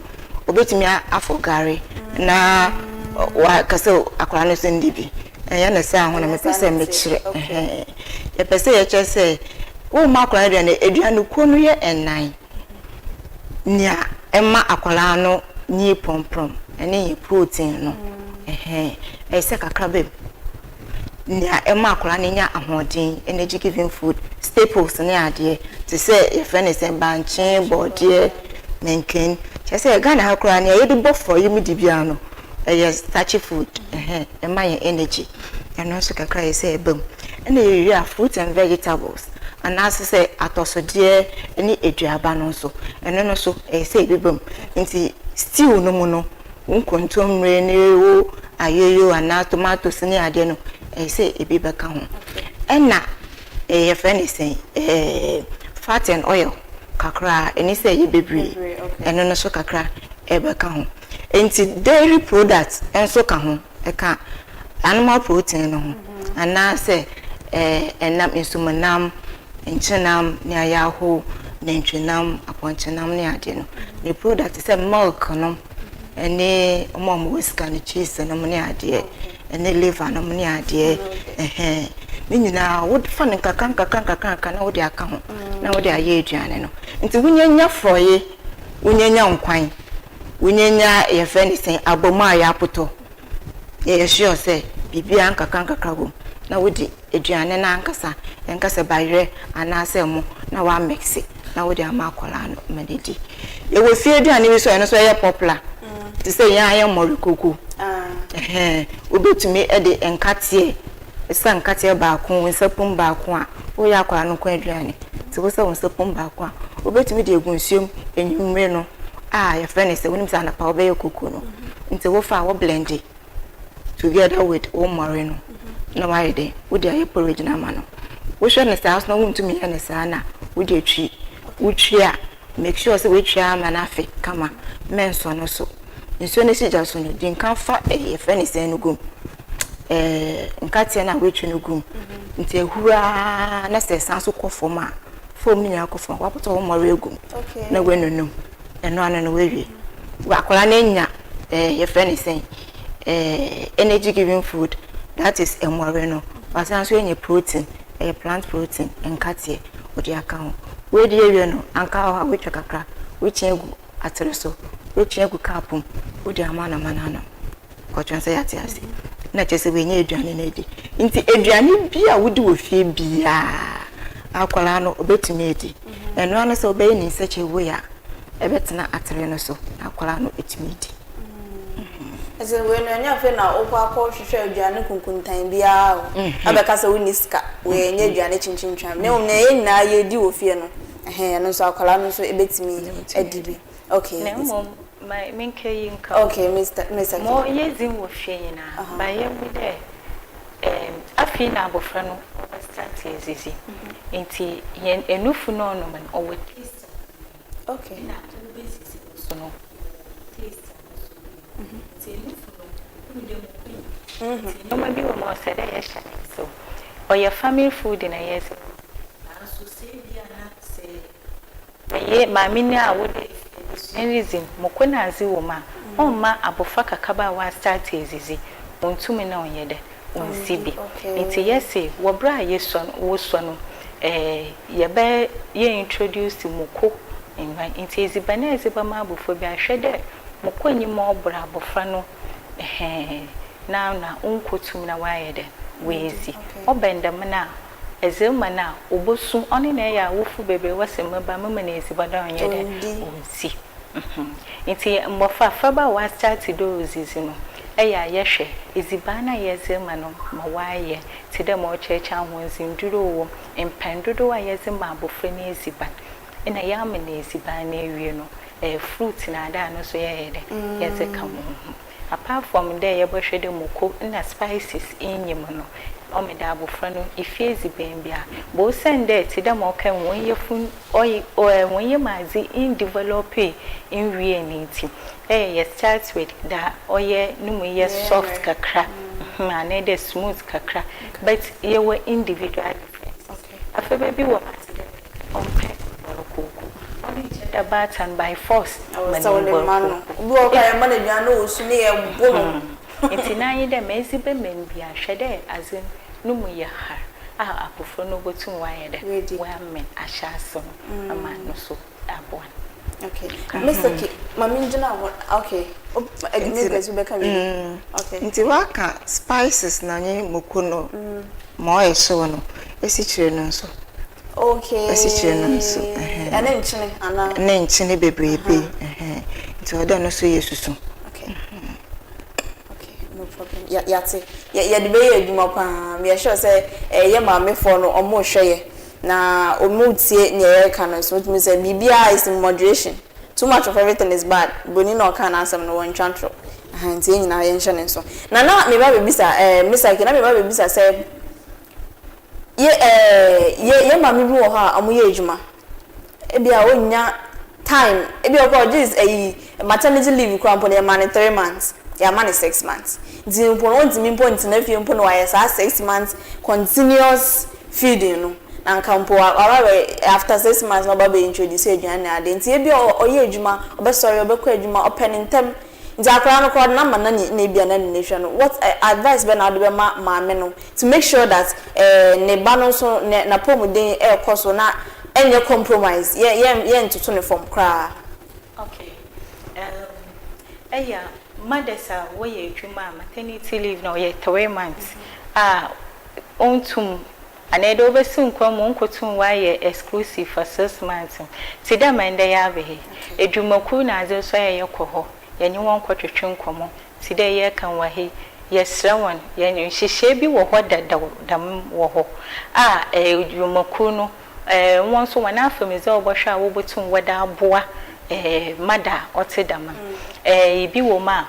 obetumi afɔ gari na waka sɛ akwadaa no nso ndi bi. Ɛnyɛ ne saa ho na mepɛ sɛ mekyerɛ. Yɛpɛ sɛ yɛkyerɛ sɛ womma akwadaa no aduane, aduane kuo no yɛ ɛnan. Nea ɛma akwadaa no nyi prɔmprɔm ɛne yɛ protein no, ɛhɛn, ɛyɛ sɛ kakra bɛm. Nea ɛma akwadaa no nya ahoɔden, energy giving food, staples ne adeɛ te sɛ yɛfrɛ no sɛ bankye, bɔɔdeɛ, mankan. Kyerɛ sɛ Ghana ha koraa, nea yɛde bɔ frɔyɛ mu di biara no, ɛyɛ starchy food, ɛhɛn, ɛma yɛn energy. Ɛno nso kakra yɛ sɛ ɛba mu. Ɛna yɛwie a, fruit and vegetables anaasɛ sɛ atɔsodeɛ ne aduaba no nso, ɛno no nso ɛyɛ sɛ ebi ba mu. Nti stew no mu no, wo nkontommire ne wo ayoyo anaa tomatoes ne adeɛ no, ɛyɛ sɛ ebi bɛka ho. Ɛna yɛfrɛ no sɛn, fat and oil kakra, ɛni sɛ ɛyɛ bebree, ɛno no nso kakra ɛbɛka ho. Nti dairy product nso ka ho, ɛka animal protein no ho, anaasɛ ɛnam, nsumunam, nkyenam ne ayaaho, nantwinam, apɔnkyenam ne adeɛ no. Ne product sɛ milk no, ɛne ɔmo a ɔmo wɔ sika no, cheese nom ne adeɛ, ɛne liver nom ne adeɛ, ɛhɛn, ne nyinaa wofa no nkakra nkakra nkakra nkakra na wode aka ho na wode ayɛ aduane no. Nti wonyanya frɔye, wonyanya nkwan, wonyanya yɛfrɛ no sɛn, abɔmu a yɛapotɔ, yɛyɛ sure sɛ biribiara nkakra nkakra wɔ mu, na wode aduane no ankasa, yɛnka sɛ bayerɛ anaasɛ mo, na woamix na wode ama akwadaa no ma no di. Yɛwɔ fie aduane bi so a ɛno nso ɛyɛ popular te sɛ yɛn ayɛ mmɔre koko. Ɛhɛn, wobɛtumi de nkateɛ, ɛsɛ nkateɛ baako, wo nsa pum baako a woyɛ akwadaa no nko aduane, nti wosɛ wo nsa pum baako a, wobɛtumi de egu nsuom enwummere no a yɛfrɛ no sɛ wonim sɛ anapa wobɛyɛ koko no, nti wofa a, wo blend together with wo mmɔre no na wayɛ den, wode ayɛ porridge no ama no. Wohwɛ no saa so na wontumi yɛ no saa na wode atwi. Wotwi a, make sure sɛ woatwi ama no afe kama. Mɛnsɔ no so. Nsuo no si gya so no, di nka fa ɛyɛ yɛfrɛ no sɛn no gum, nkateɛ no a woatwi no gum. Nti ahuraa na sɛ ɛsan so kɔ fam a, fam no nyinaa kɔ fam a, wapotɔ wo mmɔre agum na woanunum. Ɛno ano no woawie. Akwadaa no anya yɛfrɛ no sɛn, energy giving food, that is mmɔre no. Wasan nso anya protein, ɛyɛ plant protein, nkateɛ wode aka ho. Woadi awie no, anka hɔ a woatwa kakra, woakyi agu atere so, woatwi agu cup mu, wode ama no ama no anom. Kɔtwɛn sɛ yɛate ase na kyerɛ sɛ wɔanya aduane no adi. Nti aduane bi a wodi wɔ fie biara, akwadaa no obɛtumi adi. Ɛno ano sɛ wobɛyɛ ne such a way a ɛbɛtena atere no so na akwadaa no ɛtumi di. Ɛsɛ wei no, ɛnyɛ afei na wokɔ akɔhwehwɛ aduane kunkuntan biara o, abɛka sɛ wonni sika, wei ɛnyɛ aduane kyenkyentwam, na mmom nea yɛn nyinaa yɛdi wɔ fie no, ɛhɛn, ɛno nso akwadaa no nso ɛbɛtumi adi bi. Okay. Na mmom ma menka yi nka. Okay, Mr. Mo yɛdzi wɔ fie nyinaa ba, yɛhu dɛ afei na abɔfra no ɔbɛstart edzidzi, nti yɛn enufu no ɔnom no, ɔwɔ taste. Na wobɛdzidzi no so no, taste no so. Nti enufu no, wohu dɛ mu kɔ yi, nti nneɛma bi wɔ mu a ɔsɛ dɛ yɛhyɛ ne nsew. Ɔyɛ family food na yɛdze, nanso sɛ ebi a na sɛ ɛyɛ maame no a wode abusua no dzi moko na adze wɔ mu a, ɔmma abɔfra kakraba a wɔastart edzidzi ɔntumi na ɔnyɛ dɛ ɔnsi bi. Nti yɛse wɔ berɛ a yɛsua no, wɔsua no, yɛbɛ yɛ introduce moko nwan. Nti edziban a edze bɛma abɔfra bi, ahwɛ dɛ moko nyim ɔbor abɔfra no, ɛhɛn, na ɔnkɔtum na wayɛ dɛ woedzi. Ɔbɛn dɛm no a, ɛdze ma no a, obosu. Ɔno na ɛyɛ awofo bebree wɔse meba mema no edziban dɛ ɔnyɛ dɛ ɔndzi. Nti mbɔfra afraba a wɔastart dɛ odzidzi no, ɛyɛ a yɛhwɛ edziban no a yɛdze ma no ma wɔayɛ te dɛ ma ɔkyerɛkyerɛ ahoɔdzenduro wɔ mpɛn dodow a yɛdze ma abɔfra no edziban, ɛna yɛama no edziban no awie no, ɛyɛ fruit na ade a no nso yɛyɛ dɛ yɛdze ka wɔn ho. Apart from dɛ yɛbɛhwɛ dɛ moko na spices nnyim no, ɔma dɛ abɔfra no efie edziban bi a bɔ osiane dɛ te dɛ ma ɔka, wɔn yafun ɔyɛ wɔn yam adze ndevelop nwie ne nti, ɛyɛ yɛ start with da ɔyɛ no mu yɛ soft kakra. Anaa dɛ smooth kakra, but yɛwɔ individual differences. Afei baabi wɔ hɔ a tse dɛ ɔmmpɛ mbɔr kooko, ɔno nkyɛ dɛ baatan by force ma Ɛwɔ sɛ no wode mbɔr ma no. kooko. Obi wɔ hɔ koraa a yɛma no aduane na ɔsu ne yɛbo no. Ntsi n'anye dɛ ma edze bɛma no biara, hwɛ dɛ adze no mu yɛ har a abofra no obotum ɔayɛ dɛ Wadi. ɔamen ahyɛ ase no ama no so aboa no. Okay. Miss Oki, ma mengyina hɔ. Okay. Nti Miss wobɛka biribi? Okay. Nti waka spices na nye moko no ma ɔyɛ hyew no, esikyire no nso. Esikyire no nso. Ɛne nkyene anaa? Ne nkyene bebrebe. Ɛhɛn. Nti ɔdɛ no nso yɛ susu. Okay, no problem. Yate. Yɛde bɛyɛ adwuma paa. Meyɛ sure sɛ ɛyɛ maamefoɔ no ɔmo rehwɛ yɛ na ɔmo tie nea yɛreka no nso. Wotumi sɛ biribiara is in moderation. Too much of everything is bad. Broni na ɔka n'asɛm no, wɔntwa ntorɔ. Nti yɛn nyinaa yɛnhyɛ ne nso. Na meba bɛbisa Miss Ake, na meba bɛbisa sɛ yɛ maame bi wɔ hɔ a ɔmo yɛ adwuma. Ebi a onnya time, ebi a ɔkɔ ɔgye ɛyi maternity leave koraa mpo no, yɛma no 3 months, yɛama no 6 months. Nti mpo no ontumi mpo ntena fie mpo na wayɛ saa 6 months continuous feeding no. Na nka mpo waba bɛ after 6 months na ɔba bɛ introduce aduane na ade. Nti ebi a ɔyɛ adwuma, ɔbɛsɔre, ɔbɛkɔ adwuma, ɔpɛ ne ntɛm. Nti akwaraa no koraa ɔde n'ama nani na ebi a nani na ehwɛ no. What advice bɛ na ɔde bɛma maame no to make sure that ne ba no nso ne n'apɔmuden ɛrekɔ so na ɛnyɛ compromise, yɛ yɛ yɛntoto ne fam koraa? Okay. Ɛyɛ mothers a wɔyɛ adwuma a maternity leave na ɔyɛ 3 months a ɔntum anaa dɛ wobɛsi nkwan mu nkotum wayɛ exclusive for 6 months. Ti dɛ ma ndɛ yɛ aba yi, edwumakuw na adze nso a yɛkɔ hɔ, yɛnye wɔn kɔtwetwe nkɔmmɔ. Ti dɛ yɛreka wɔ ha yi, yɛsrɛ wɔn, yɛn nhyehyɛe bi wɔ hɔ dadaw dɛm wɔ hɔ a edwumakuw no wɔn nso wɔn afamdze a wɔbɛhwɛ a wɔbɛtum wɔde aboa mother a ɔte dɛm no. Ebi wɔ mu a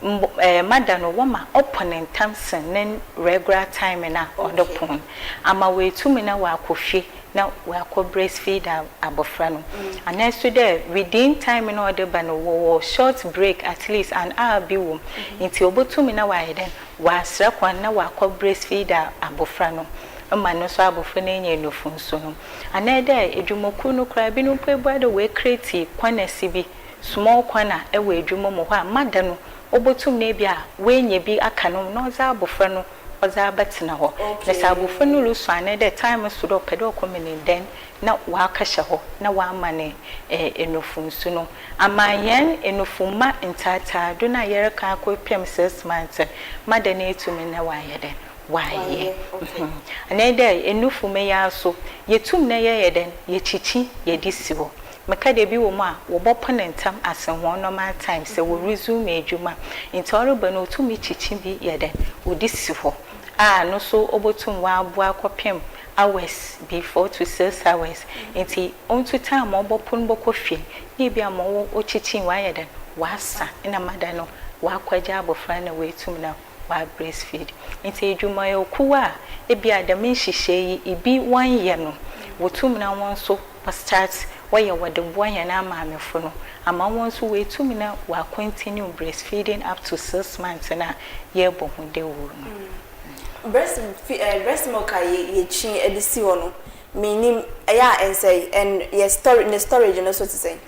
mbɔ mother no wɔma ɔpɔn ntam sen ne regular time na ɔde pɔn ama woetumi na wakɔ fie na wakɔ breastfeed abɔfra no, anaa nso dɛ within time na ɔde ba no, wɔwɔ short break, at least an hour bi wɔ mu, nti obotumi na wayɛ dɛn wasrɛ kwan na wakɔ breastfeed abɔfra no ma no nso abɔfra no anya nufu nso no. Anaa dɛ edwumakuw no koraa binom mpo ebua dɛ woecreate corners bi, small corner ɛwɔ edwuma mu hɔ a mother no obotum na ebi a woenya bi aka no na ɔdze abɔfra no ɔdze abɛtena hɔ. Na sɛ abɔfra no rusu anaa dɛ time so dɛ ɔpɛ dɛ ɔkɔ mene dɛn na wakɛhyɛ hɔ na wama ne enufu nsu no ama yɛn enufuma ntaataado no a yɛreka akɔpem 6 months no, mother no etumi na wayɛ dɛn wayɛ. Anaa dɛ enufuma yi aso yɛtum na yɛyɛ dɛn yɛkyikyi yɛde si hɔ. Meka dɛ bi wɔ mu a wɔbɔpɔn ntam asen wɔn normal time sɛ wɔ resume adwuma, nti ɔreba no otumi kyikyi bi yɛ dɛn wɔde si hɔ a no so obotum waboa akɔpem hours bi, 4 to 6 hours. Nti ontu time a ɔbɔpon bɔkɔ fie na ebi ama ɔwɔ okyikyi wayɛ dɛn wasa na mother no wakɔgye abɔfra na wetum na wa breastfeed. Nti edwumayɛkuw a ebi a dɛm nhyehyɛe yi ebi wɔnyɛ no, wotum na wɔn nso start wɔyɛ wɔde boa yɛn amaamefo no ama wɔn nso wetum na wa continue breastfeeding up to 6 months na yɛrebɔ ho dawuro no. Breast milk a yɛkyi de si hɔ no, menim ɛyɛ a ɛnsɛe, and yɛ storage ne storage no so te sɛn?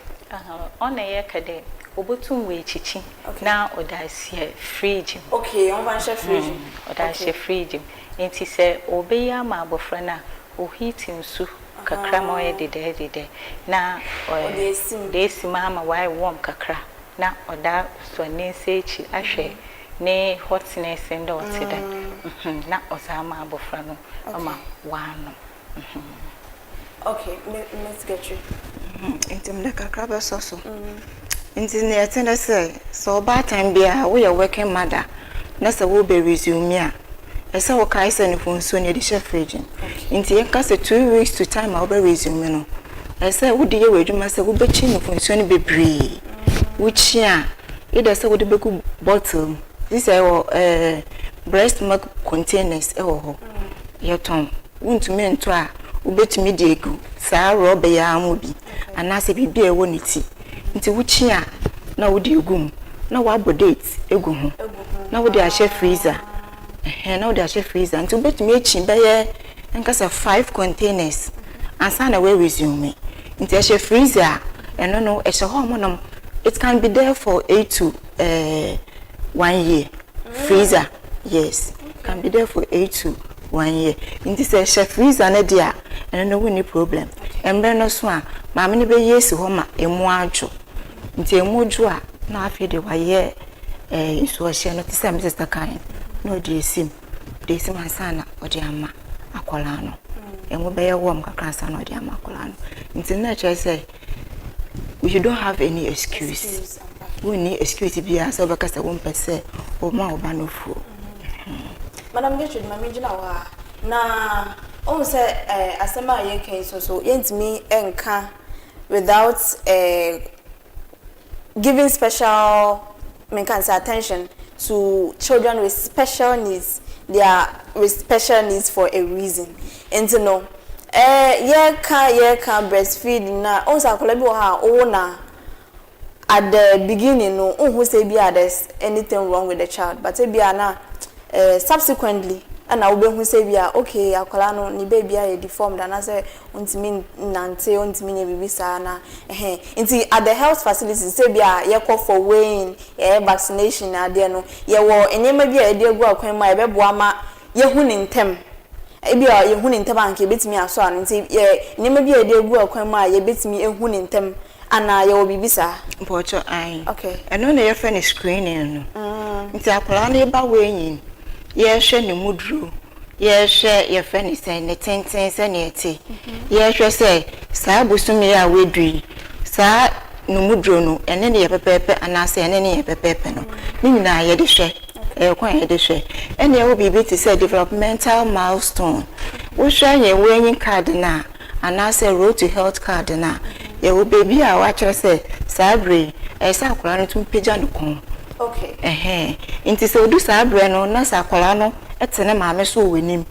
Ɔna yɛka dɛ obotum wɔ na ɔde ahyɛ fridge mu. Okay, ɔmfa nhyɛ fridge mu. Ɔde ahyɛ fridge mu, nti sɛ ɔbɛyi ama abɔfra no a, oheat nsu kakra ma ɔyɛ dedɛɛdedɛ na ɔde esi mu. Ɔde esi mu ama wayɛ warm kakra na ɔda sɔ ne nsa akyi ahwɛ ne hotness ndɛ ɔte dɛ na ɔdze ama abɔfra no ama wanom. Okay, Miss Gertrude. Nti mede kakra bɛsɔ so. Nti nea ɛte ne sɛ ɔbaatan biara woyɛ working mother na sɛ wobɛ resume a, ɛsɛ wokae sɛ nufu nsuo no yɛde hyɛ fridge mu. Nti yɛnka sɛ 2 weeks to time a wobɛ resume no, ɛsɛ wode yɛ wɔ adwuma sɛ wobɛkyi nufu nsuo no bebree. Wokyi a, either sɛ wode bɛgu bottle mu sisi a ɛwɔ breast milk containers ɛwɔ hɔ yɛtɔn, wontumi ntɔ a, wobɛtumi de egu saa rɔba yi ara mu bi anaasɛ biribi a ɛwɔ ne ti. Nti wokyi a na wode egu mu na wabɔ date egu ho na wode ahyɛ freezer. Ɛhɛn, na wode ahyɛ freezer. Nti wobɛtumi akyi bɛyɛ nkasa five containers ansa na woa resume. Nti ɛhyɛ freezer a, ɛno no ɛhyɛ hɔ a monom, it can be there for 8 to 1 year. Freezer, yes, can be there for 8 to 1 year. Nti sɛ ɛhyɛ freezer no deɛ a, ɛno no wonni problem. Mmerɛ no so a, maame no bɛyi esi hɔ ma emu adwo. Nti emu dwo a, na afei de wayɛ nsuohyɛ no te sɛ me sister kan na ɔde esi mu, ɔde esi mu ansa na ɔde ama akwadaa no. Emu bɛyɛ warm kakra ansa na ɔde ama akwadaa no. Nti na kyerɛ sɛ you don't have any excuse. Excuse. Wonni excuse biara sɛ wobɛka sɛ wompɛ sɛ wɔma wo ba no fuo. Madam Gertrude, maame gyina hɔ a, na ohun sɛ asɛm a yɛka yi so yɛntumi nka without giving special, menka sɛ, attention to children with special needs. They are with special needs for a reason. Nti no yɛka breastfeed na ohun sɛ akwadaa bi wɔ ha a ɔwɔ na at the beginning no, nhu sɛ ebi a there's anything wrong with the child, but ebi a na subsequently ɛna wobɛhu sɛ ebi a, okay, akwadaa no ne baby ayɛ deformed anaasɛ ntumi nante, ntumi nyɛ biribi saa. Na ɛhɛn, nti at the health facilities, sɛ ebi a yɛkɔ for weighing, yɛyɛ vaccination adeɛ no, yɛwɔ nneɛma bi a yɛde agu akwan mu a yɛbɛboa ma yɛhu ne ntɛm. Ebi a yɛhu ne ntɛm a, nka yɛbɛtumi asɔ ano. Nti yɛ nneɛma bi a yɛde agu akwan mu a yɛbɛtumi ehu ne ntɛm anaa yɛwɔ biribi saa? Mpɔkyɛ, ae. Okay. Ɛno na yɛfrɛ no screening no. Nti akwadaa no ba wɔ yɛrehwɛ ne mu duro, yɛrehwɛ, yɛfrɛ ne sɛn, ne tenten sɛnea ɛte, yɛrehwɛ sɛ saa bosome a wadu yi, saa ne mu duro no, ɛne ne yɛ pɛpɛɛpɛ anaasɛ ɛne ne yɛ pɛpɛɛpɛ no, ne nyinaa yɛde hwɛ. Ɛyɛ kwan a yɛde hwɛ. Ɛna ɛwɔ biribi te sɛ developmental milestone. Wohwɛ yɛn weighing card no a, anaasɛ Road to Health card no a, yɛwɔ beebi a wakyerɛ sɛ saa bere yi, ɛyɛ sɛ akwadaa no tumi pagya ne kɔn. Ɛhɛn, nti sɛ odu saa berɛ no na sɛ akwadaa no te ne maame so wɔ anim,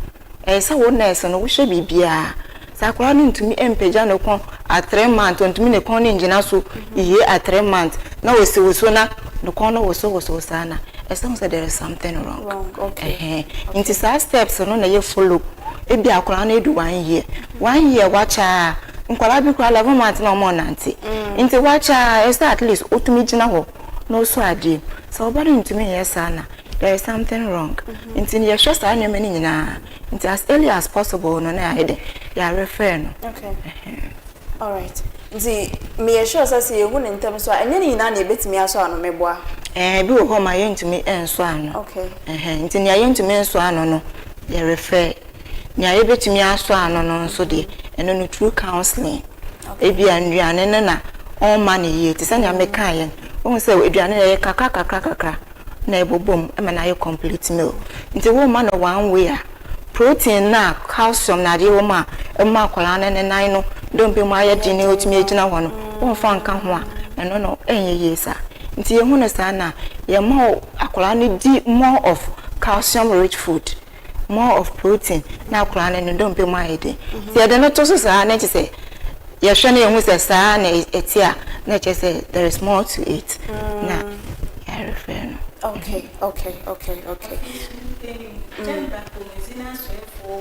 ɛyɛ sɛ wo nurse no wohwɛ biribiara sɛ akwadaa no ntumi mpagya ne kɔn at 3 months, ntumi ne kɔn no ngyina so yie at 3 months na osi wo so na ne kɔn no wosowosow saa na ɛsɛ ho sɛ there is something wrong. Wrong, okay. Ɛhɛn, nti saa steps no na yɛ follow. Ebi akwadaa no edu 1 year, 1 year wakyɛ a, nkwadaa bi koraa 11 months na ɔmo nante. Nti wakyɛ a, ɛsɛ at least otumi gyina hɔ na ɔsɔ adeɛ. Sɛ ɔba no ntumi nyɛ saa na there is something wrong. Nti yɛhwɛ saa nneɛma no nyinaa. Nti as early as possible no, na yɛayɛ de yɛa refer no. Okay, alright. Nti meyɛ sure sɛ yɛhu ne ntɛm so a, ɛnyɛ ne nyinaa na yɛbɛtumi asɔ ano, meboa? Bi wɔ hɔ ma yɛntumi nsɔ ano. Ɛhɛn, nti nea yɛntumi nsɔ ano no, yɛ refer. Nea yɛbɛtumi asɔ ano no nso deɛ, ɛno no through counseling. Ebi a nnuane no na ɔmma no yie, te sɛ nea meka yɛn wohu sɛ aduane no yɛyɛ kakra kakra kakra na ɛbobɔ mu ɛma no ayɛ complete meal. Nti woma no one way a, protein na calcium na adeɛ wɔ mu a ɛma akwadaa no ne nan no dompe mu ayɛ den na otumi agyina hɔ no, wɔmfa nka ho a, ɛno no ɛnyɛ yie saa. Nti yɛhu no saa na yɛma akwadaa no di more of calcium rich food, more of protein, na akwadaa no ne dompe mu ayɛ den. Nti yɛde no to so saa na kyerɛ sɛ yɛhwɛ no, yɛhu sɛ saa na ɛte a, na kyerɛ sɛ there is more to it na yɛa refer no. Okay.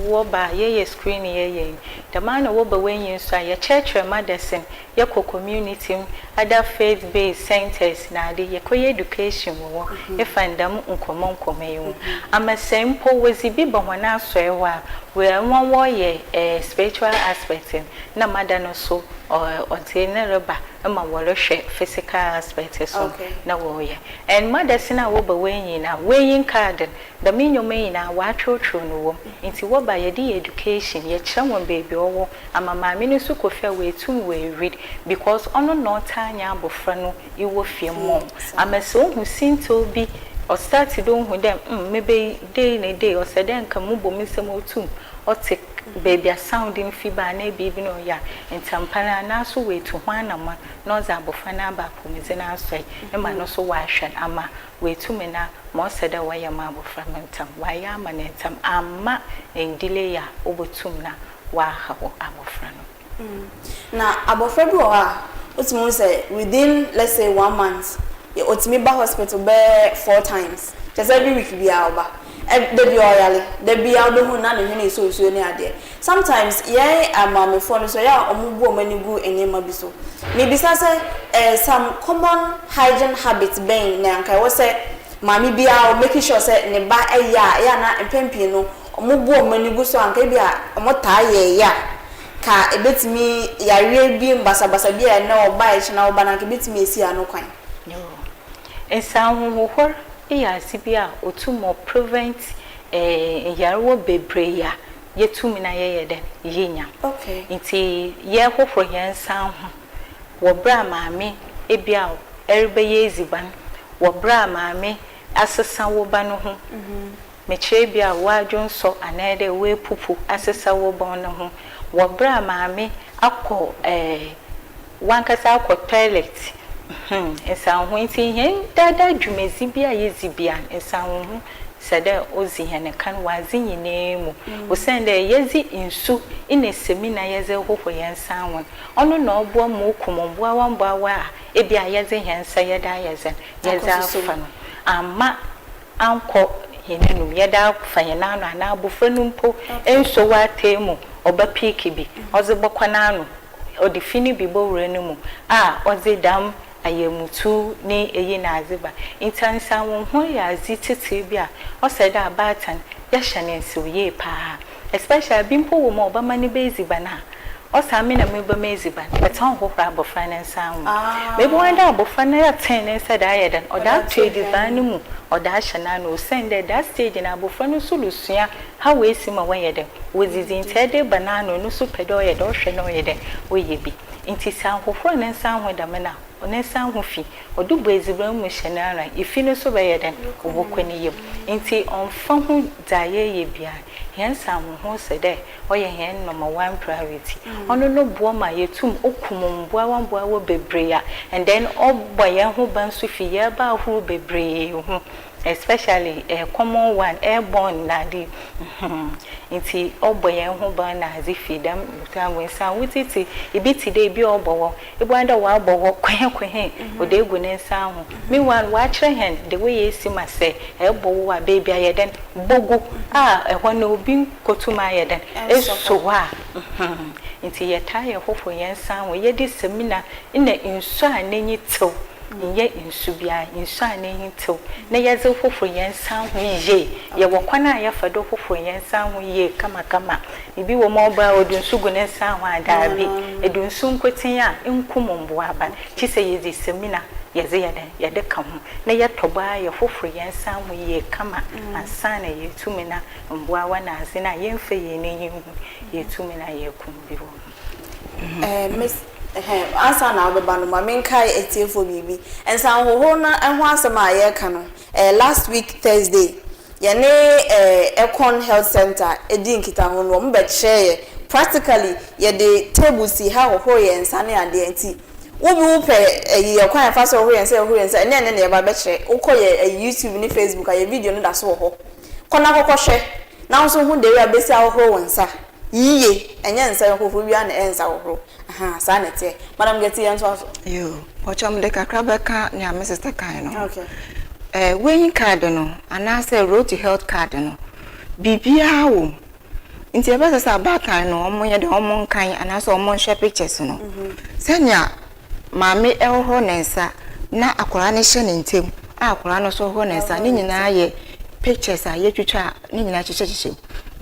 Wɔba yɛyɛ screen, yɛyɛ yi dɛm na wɔba wɔnyi nso a, yɛkyerɛkyerɛ mothers no. Yɛkɔ community mu, other faith based centers na ade, yɛkɔyɛ education wɔ hɔ efa ndɛm nkɔmɔ yi ho, ama sɛ mpo wɔdze bi ba wɔn asɔre hɔ a, wɔn wɔyɛ spiritual aspect no, na mother no so ɔdze ne reba ma wɔrehwɛ physical aspect so. Na wɔreyɛ, and mothers no a wɔba wɔnyi na weighing card no, dɛm nneɛma nyinaa wɔatwerɛtwerɛ no wɔ mu. Nti wɔba, yɛde yɛ education, yɛkyerɛ wɔn beebi ɔwɔ ama maame no nso kɔ fie a, wɔetum wɔe read, because ɔno na ɔtaa nyɛ abɔfra no iwɔ fie mu ama sɛ ohu sintew bi, ɔ start de ohu dɛ mebe day ne day ɔsɛ dɛ nka mu bɔ mu nsɛm, otum ɔte beebi a sound no fi ba anaa biribi na ɔyɛ a, ntampa no anaaso wɔetu ho anama na ɔdze abɔfra no aba apɔmudzen asɔe ma no so wɔahwɛ no ama wɔetum na ma ɔsɛ dɛ wɔyɛ ma abɔfra no ntam wɔayɛ ama no ntam amma n delay a obotum na wɔahaw abɔfra no. Na abɔfra bi wɔ hɔ a, wotumi hu sɛ within, let's say, one month, otumi ba hospital bɛɛ four times, kyerɛ sɛ every week biara ɔba. Da biara ɔyare, da biara wobɛhu no na ne hwene resɔ nsuo ne adeɛ. Sometimes yɛn amaamefoɔ no nso ɛyɛ a wɔbu wɔn ani gu nneɛma bi so. Mebisa sɛ eh, some common hygiene habits bɛn na anka ɛwɔ sɛ maame biara ɔ make sure sɛ ne ba yɛ a ɛyɛ a na mpɛn pii no wɔbu wɔn ani gu so a anka ebi a wɔtaa yɛeɛ a ka ɛbɛtumi yareɛ bi basabasa bi a ɛnnɛ ɔba a ɛkyena ɔba no anka ɛbɛtumi asi ano kwan? Yoo. Nsanhohohor yɛ adze bi a otum ɔprevent nyarewa beberee a yetum na yɛyɛ dɛn yenya. Ntsi yɛhohor hɛn nsa ho wɔ ber a maame bi a erebɛyɛ edziban, wɔ ber a maame asesa wo ba no ho, mekyerɛ bi a ɔadwonsɔ anaa dɛ oepupu asesa wo ba no ho, wɔ ber a maame akɔ Wankasa akɔ toilet hmm nsanho ntsi hɛn daa daa dwumadzi bi a yedzi bia nsanho ho sɛ dɛ odzi hɛn kan wɔ adze nyina mu osiandɛ yɛdze nsu na samina yɛdze rohohor hɛn nsa ho no ɔno na ɔboa ma okum mboawa mboawa a ebi a yɛdze hɛn nsa yɛdze ayɛ dzen yɛdze afa no amma annkɔ hɛn enum yɛdze afa hɛn ano anaa abofra no mpo nsuo w'ataa mu ɔba piiki bi ɔdze bɔkɔ n'ano ɔdze fi no bi bɔwura no mu a ɔdze dɛm ayamutu ne eyi na adze ba. Ntsi ansanwonho yɛ adze tsitsir bi a ɔsɛ dɛ abaatan yɛhyɛ no nsew yie paa. Especially bi mpo wɔ mu a ɔbɛma ne ba edziban a, ɔse ame na mebɛma edziban but ɔnnhohor abofra ne nsa ho. Mebohu dɛ abofra no atsen ne nsa dze ayɛ dɛn, ɔdze ato edziban no mu ɔdze ahyɛ n'ano osiandɛ that stage no abofra no so rusua How woesi ma wɔyɛ dɛn? Wodzidzi ntsi ɛde ba n'ano no so pɛ dɛ ɔyɛ dɛ ɔhwɛ na ɔyɛ dɛn ɔyɛ bi. Ntsi sɛ ahohor ne nsa ho dɛm no a, ne nsa ho fi, ɔde bɔ edziban mu hyɛ n'ano a, ifi no so bɛyɛ dɛn? Ɔbɔkɔ ne yamu. Ntsi ɔmmfa ho dza yɛreyɛ biara, hɛn nsa ahohor sɛ dɛ ɔyɛ hɛn number one priority. Ɔno no boa ma yetum okum mboawa mboawa beberee a and then ɔbɔ hɛnho ban so fi yarba ahorow beberee ho. Especially eh common one airborne na ade hmm ntsi ɔbɔ hɛn ho ban na adze fi dɛm nsa wo tsitsi ibi tse dɛ bi a ɔbɔ hɔ eboa dɛ ɔabɔ hɔ kwehekwehee ɔdze egu ne nsa ho meanwhile no ɔakyerɛ hɛn the way esi ma sɛ ɛbɔ wo a beebi a yɛ dɛn bogu a ɛhɔ no obi nnkotum ayɛ dɛn eso hɔ a hmm ntsi yɛtaa yɛhohor hɛn nsa ho yɛdze samina na nsu a n'enyi tsew Nnyɛ nsu biara, nsu a n'enyi tsew na yɛdze hohor hɛn nsa ho yie. Yɛwɔ kwan a yɛfa do hohor hɛn nsa ho yie kamakama. Bi wɔ mu a ɔba a ɔdze nsu gu ne nsa ho a, dabi. Edze nsu nkotsee a, nnkum mbowa aban. Gyesɛ yɛdze samina yɛdze yɛ dɛn? Yɛdze ka ho na yɛtɔ bɔ ara yɛhohor hɛn nsa ho yie kama ansaana yeetum na mboawa na adze no a yemmfa hɛn enyi nnhu yeetum na yeekum bi wɔ ho. Eh, Miss, eh, ansa na wobɛba no, ma menkae atiefoɔ biribi. Nsanhohoro no ho asɛm a yɛreka no, eh, last week Thursday, yɛne eh, Econ Health Centre dii nkitaho no, wɔbɛkyerɛɛ yɛ practically, yɛde table si ha hohoro yɛn nsa ne adeɛ, nti wo bi wopɛ ayi yɛ kwan a yɛfa so hohoro yɛn nsa, yɛhohoro yɛn nsa, ɛnnɛ ɛnnɛ na yɛba bɛkyerɛ. Wokɔ yɛ ayi YouTube ne Facebook a, yɛ video no da so wɔ hɔ. Kɔ na kɔkɔhwɛ, na wo nso hu the way a bɛsi ahohoro wo nsa. Yiye, ɛnyɛ nsa hohoro biara na ɛyɛ nsa hohoro. Ahaa, saa na ɛteɛ. Madam Gertie, yɛntoa so. Yoo, mpakyɛw mede kakra bɛka nea me sister kae no ho. Okay. Eh, weighing card no anaasɛ road to health card no, biribiara wɔ mu. Nti ɛbɛsɛ sɛ abaatan no wɔnyɛ dɛ wɔn nkan anaasɛ wɔn nhwɛ pictures no. Sɛnea Maame hohoro ne nsa na akwadaa no hyɛ ne ntam a akwadaa no nso hohoro ne nsa. Ne nyinaa yɛ pictures a yɛatwitwa a ne nyinaa hyehyɛhyehyɛ mu.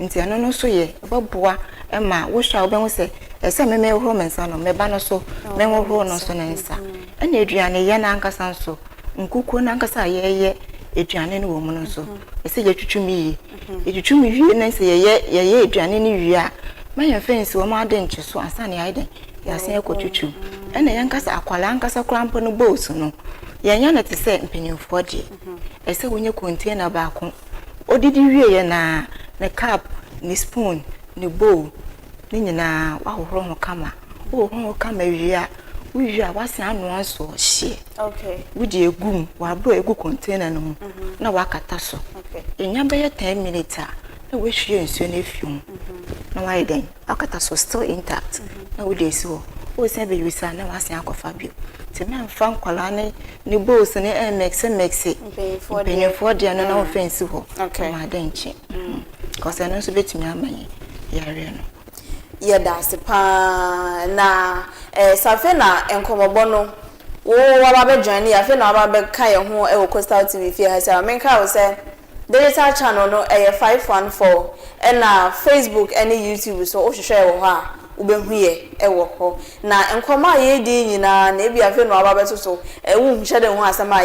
Nti ɛno no nso yɛ ɛbɛboa ma wohwɛ a wobɛhu sɛ ɛsɛ sɛ me mehohoro me nsa no, me ba no nso menhohoro no nso ne nsa. Ɛna aduaneyɛ no ankasa nso, nkukuo no ankasa a yɛreyɛ aduane no wɔ mu no nso, ɛsɛ sɛ yɛtwitwi mu yie. Yɛtwitwi mu wie na sɛ yɛyɛ yɛyɛ aduane no wie a, ma yɛmfa nsi hɔ ma ade nkye so ansa na yɛayɛ dɛn? Yɛasan akɔtwitwi mu. Ɛna yɛn ankasa akwadaa ankasa koraa mpo no bowls no, yɛnyɛ no te sɛ mpanimfoɔ deɛ. Ɛsɛ sɛ wonya container baako. Ɔdidi wieeɛ no ara, ne cup, ne spoon, ne bowl, ne nyinaa woahohoro ho kama. Wohohoro ho kama wie a, wowie a woasan anoa nsuo hyeɛ. Wode agu mu, wɔabrɛ agu container no mu na woakata so. Ɛnya bɛyɛ 10 minutes a, na woahwie nsuo no afi ho na woayɛ dɛn? Wakata so still intact na wode asi hɔ. Woresan abɛuse a na woasan akɔfa bio. Nti mɛmfa nkwadaa ne bowls ne ɛmix mix mpanyinfoɔ deɛ no na wɔmfa nsi hɔ ma ade nkye, because ɛno nso bɛtumi ama yɛn yareɛ no. Yɛda ase paa. Na safe na nkɔmmɔbɔ no wo waba bɛjoin ne afei na waba bɛka yɛn ho wɔ Coastal TV fie ha sɛ menka wo sɛ digital channel no ɛyɛ 514, ɛna Facebook ɛne YouTube so wohwehwɛ wɔ hɔ a, wobɛhu yɛ ɛwɔ hɔ. Na nkɔmmɔ a yɛredi nyinaa na ebi afei na waba bɛto so, ɛwo nhyɛ de ho asɛm a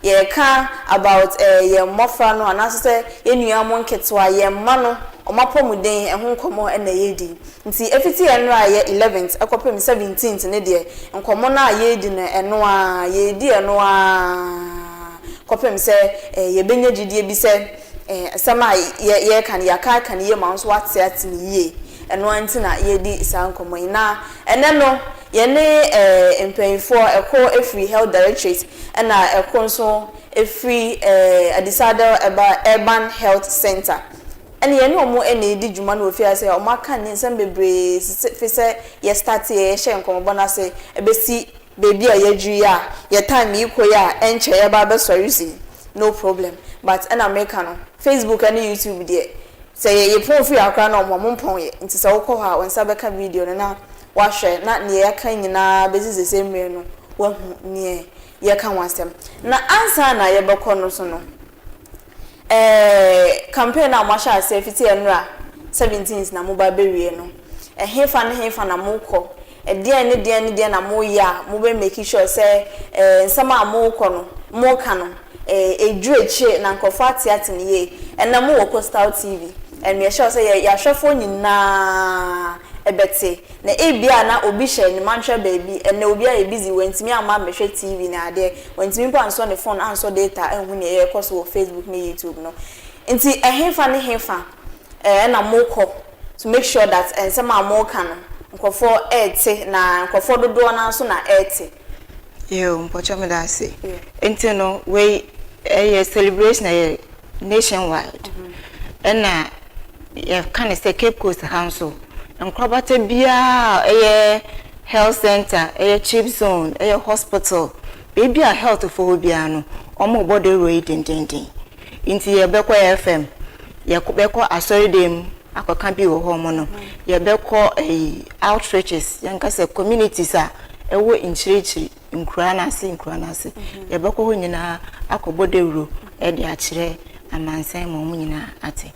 yɛreka about yɛn mmɔfra no anaasɛ sɛ yɛn nua mo nketewa, yɛn mma no, ɔmo apɔmuden ɛho nkɔmmɔ ɛna yɛredi. Nti efiti yɛn no a yɛ 11th ɛkɔpem 17th ne deɛ, nkɔmmɔ no a yɛredi no, ɛno a yɛredi ɛno a kɔpem sɛ yɛbɛnya gyidie bi sɛ asɛm a yɛreka no, yɛaka aka no yie ma nso wate ate ne yie. Ɛno ara nti na yɛredi saa nkɔmmɔ yi. Na ɛnɛ no, yɛne mpanyinfoɔ ɛkɔ efiri Health Directorate, ɛna ɛkɔ nso efiri Adisadel Urban Health Center, ɛne yɛne wɔn ɛna edi dwuma no wɔ fie ase. Wɔn aka ne nsɛm bebree fi sɛ yɛ start yɛ yɛhyɛ nkɔmmɔbɔ n'ase ɛbɛsi beebi a yɛduru yi a yɛ time yi kɔ yi a ɛnkyɛ yɛba abɛsɔre si, no problem. But ɛna meka no, Facebook ɛne YouTube deɛ, sɛ yɛ yɛpɔn firi akora na ɔmo mpɔn yɛ. Nti sɛ wokɔ hɔ a, wɔn nsa bɛka video no na wahwɛ na nea yɛka nyinaa bɛsi sese mmerɛ no, wahu nea yɛka ho asɛm. Na ansa na yɛbɛkɔ no so no, campaign a moahyɛ aseɛ fiti nnora 17th na moba bɛwie no, ɛhefa ne hefa na mokɔ? Ɛdeɛn ne deɛn ne deɛn na moyɛ a mobɛ make sure sɛ nsɛm a mokɔ no, moka no, ɛduru akyire na nkurɔfoɔ ate ate ne yie? Ɛnɛ mowɔ Coastal TV, ɛno yɛhyɛ sɛ yɛahwɛfoɔ nyinaa ɛbɛte. Na ebia na obi hyɛ ne mantwerɛ baabi, ɛnɛ obi ayɛ busy, wantumi amma mmɛhwɛ TV ne adeɛ, wantumi mpo ansɔ ne phone, ansɔ data anhu nea ɛrekɔ so wɔ Facebook ne YouTube no. Nti ɛhefa ne hefa ɛna mokɔ to make sure that nsɛm a moka no, nkurɔfoɔ ɛɛte, na nkurɔfoɔ dodoɔ no nso na ɛɛte? Yo, mpɔkyɛ, meda ase. Nti no, wei ɛyɛ celebration, ɛyɛ nationwide, ɛna yɛka ne sɛ Cape Coast ha nso, nkorabata biara, ɛyɛ health center, ɛyɛ CHPS zone, ɛyɛ hospital, beebi a health fo hɔ biara no, wɔn bɔ dawuro yi dendenden. Nti yɛbɛkɔ FM, yɛbɛkɔ asɔredan mu akɔka bi wɔ hɔ mo no, yɛbɛkɔ ɛyi outreaches, yɛnka sɛ communities a ɛwɔ nkyirikyiri, nkura n'ase nkura n'ase, yɛbɛkɔ hɔ nyinaa akɔbɔ dawuro ɛde akyerɛ amansan ma wɔn nyinaa ate.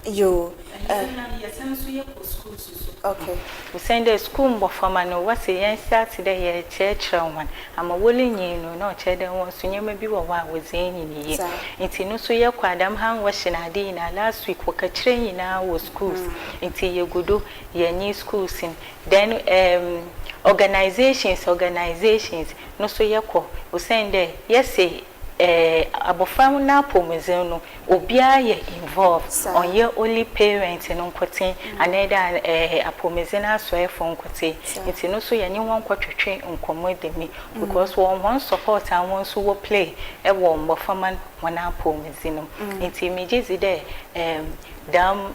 Yo. Yɛsan nso yɛkɔ schools so. Okay. Wosɛn dɛ school mbɔframa no, wɔse yɛn start dɛ yɛkyerɛkyerɛ wɔn ama wɔle nyin no, na ɔkyerɛ dɛ wɔn nso nneɛma bi wɔ hɔ a wɔdze enyin yie. Nti no so yɛkɔ adam hand washing ade nyinaa. Last week wɔka nyinaa wɔ schools, nti yɛgu do yɛnye schools no. Then organizations no so yɛkɔ, wosɛn dɛ yɛse abɔfra n'apɔmuden no, obiara yɛ involved. Ɔnyɛ only parent no nkoten anaa dɛ apɔmuden asɔɛfo nkoten. Nti no so yɛne wɔn kɔtwetwe nkɔmmɔ dɛm, because wɔn wɔn support a wɔn nso wɔ play ɛwɔ mbɔframa wɔn apɔmuden no. Nti megye dzi dɛ dam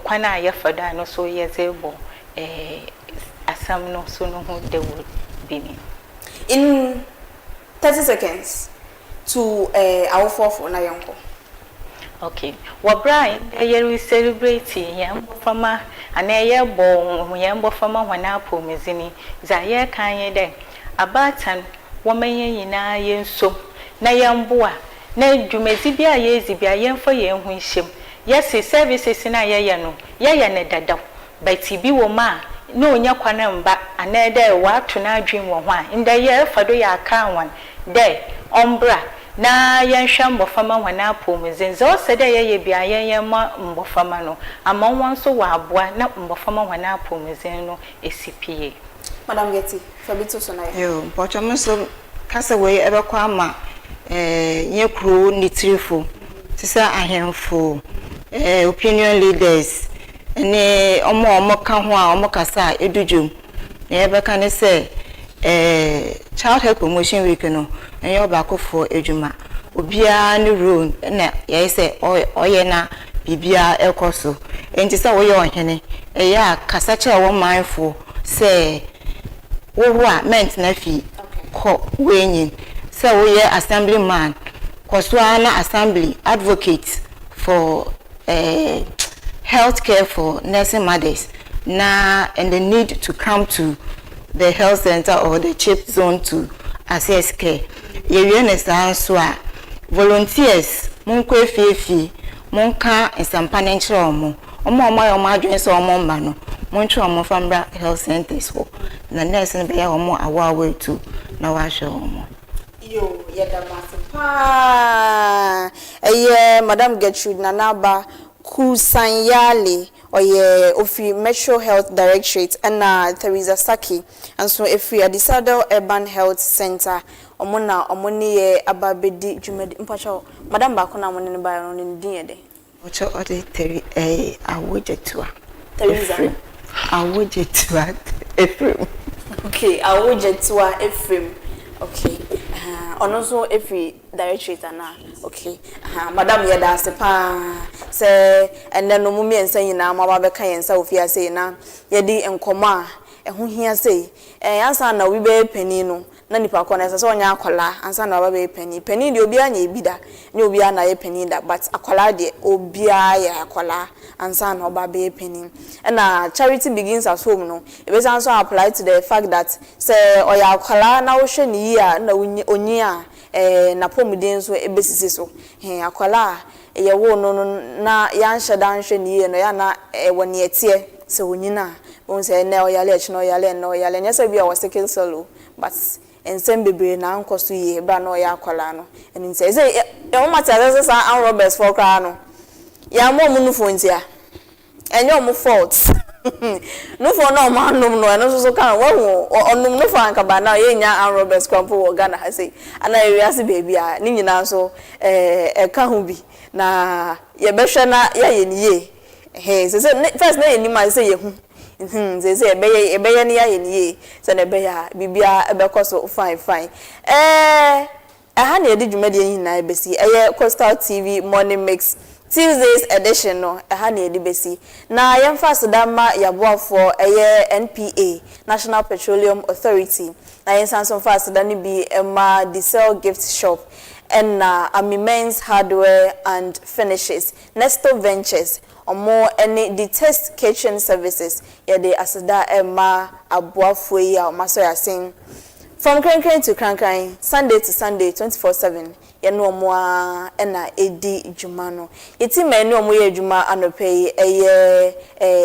kwan a yɛfa do a no so yɛdze bɔ asɛm no so no ho dawuro bi ni. In 30 seconds to awofoɔfo na yɛnkɔ. Okay, wɔ berɛ a yɛre celebrate yɛn mbɔframa anaa yɛrebɔ yɛn mbɔframa wɔn apɔmuden, dza yɛreka nye dɛ abaatan wɔma yɛn nyinaa yɛnsom na yɛmboa na dwumadzi bi a yɛredzi bi a yɛmfa yɛn ho nhyɛm. Yɛse services no a yɛyɛ no, yɛyɛ no dadaw, but bi wɔ mu a na onya kwan mba anaa dɛ wɔato n'adwen wɔ ho a, ndɛ yɛrefa do yɛ aka wɔn dɛ ɔmbra na yɛnhwɛ mbɔframa hɔn apɔmuden. Dza ɔsɛ dɛ yɛyɛ bia yɛnyɛ ma mbɔframa no ama wɔn nso wɔaboa na mbɔframa hɔn apɔmuden no esi pie. Madam Getty, fa bi to so na yɛ. Yo, mpɔkyɛ, mo nso kasa wei ɛbɛkɔ ama nyɛ kuro ne tirifo te sɛ ahemfo, opinion leaders ne ɔmo a ɔmo ka ho a ɔmo kasa a edu dwom. Na yɛbɛka ne sɛ Child Health Promotion Week no, ɛnyɛ ɔbaakofoɔ adwuma. Obiara ne role na yɛyɛ sɛ ɔyɛ na biribiara ɛkɔ so. Nti sɛ woyɛ ɔhene, ɛyɛ a kasa kyerɛ wɔn manfoɔ sɛ Wo hɔ a mɛntena fie, kɔ w'enyim. Sɛ woyɛ assembly man, kɔ so ara na assembly advocate for eh, health care for nursing mothers na and the need to come to the health center or the chip zone to access care. Yɛwie ne saa nso a, volunteers, monkɔ efiefie, monka nsɛmpa no nkyerɛ wɔn. Wɔn a wɔayɛ wɔn adwene sɛ wɔn mma no, montwe wɔn mfa mmra health centers hɔ na nurse no bɛyɛ wɔn awaawa etu na wahwɛ wɔn. Yo, yɛda mo ase paa. Ɛyɛ Madam Gertrude Nanaba Kusanyale, ɔyɛ ofiri Metro Health Directorate, ɛna Theresa Saki nso efiri Adisadel Urban Health Center. Ɔmo na ɔmo ne yɛ aba abɛdi dwumadi. Mpakyɛw, madam baako na ɔmo ne no baeɛ no, ne din yɛ dɛn? Ɔkyɛ ɔde Teri ɛyɛ Awogyetua. Theresa. Ephraim. Awogyetua Ephraim. Okay, Awogyetua Ephraim. Okay. Ɔno nso efiri directorate anaa? Okay. Madam, yɛda ase paa sɛ ɛnnɛ no mo mmiɛnsa nyinaa mo aba abɛka yɛn nsa wɔ fie ase yi na yɛdi nkɔmmɔ a ɛho hia sei. Ɛɛ, ansa na obi bɛyɛ panin no, na nipa kɔ no ɛsɛ sɛ ɔnyɛ akwadaa ansa na waba bɛyɛ panin. Panin deɛ, obiara nyɛ bi da, nyɛ obiara na ayɛ panin da, but akwadaa deɛ, obiara yɛ akwadaa ansa na ɔba bɛyɛ panin. Ɛna charity begins at home no, ebesan nso apply to the fact that sɛ ɔyɛ akwadaa na wohwɛ ne yie a, na onyi a, n'apɔmuden nso ebesisi so. Hɛn akwadaa a yɛwoo no na yɛanhyɛ da nhwɛ ne yie no, yɛ ana ɛwɔ neɛ teɛ sɛ onyin a, ohun sɛ ɛnɛ ɔyare, akyi na ɔyare, ɛnɛ ɔyare. Nyɛ sɛ bi a ɔwɔ sickle cell o, but nsɛm bebree na ankɔ so yie bere a na ɔyɛ akwadaa no. Ɛno nti ɛsɛ ɛwɔ ma te asɛ sɛ saa armed robbers foɔ koraa no, yɛama ɔmo nufoɔ ntia, ɛnyɛ ɔmo fault. Nufoɔ na ɔmo anom no, ɛno nso so ka wahu ɔnom nufoɔ ankaba na yɛnya armed robbers koraa mpo wɔ Ghana ha sei anaa ewiase baabi a ne nyinaa nso ɛka ho bi na yɛbɛhwɛ na yɛayɛ ne yie. Ɛhɛn sɛ sɛ first na yɛnim a, sɛ yɛhu sɛ yɛbɛyɛ ne yɛayɛ ne yie sɛdeɛ ɛbɛyɛ a biribiara ɛbɛkɔ so fine fine. Ɛha na yɛde dwumadie nyinaa bɛsi. Ɛyɛ Coastal TV Morning Mix Tuesdays edition no, ɛha na yɛde bɛsi. Na yɛmfa aseda ma yɛaboafoɔ, ɛyɛ NPA, National Petroleum Authority, na yɛnsan so mfa aseda no bi ma Diesel Gift Shop, ɛna Amimens Hardware and Finishes, Nesto Ventures, ɔmo ɛne The Taste Kitchen Services. Yɛde aseda ɛma aboafoɔ yi a ɔmo asɔ yɛ asen from Krenkren to Krankran, Sunday to Sunday, 24/7. Yɛne ɔmo a ɛna edi dwuma no. Yɛti ma ɛne ɔmo yɛ adwuma anɔpɛ yi ɛyɛ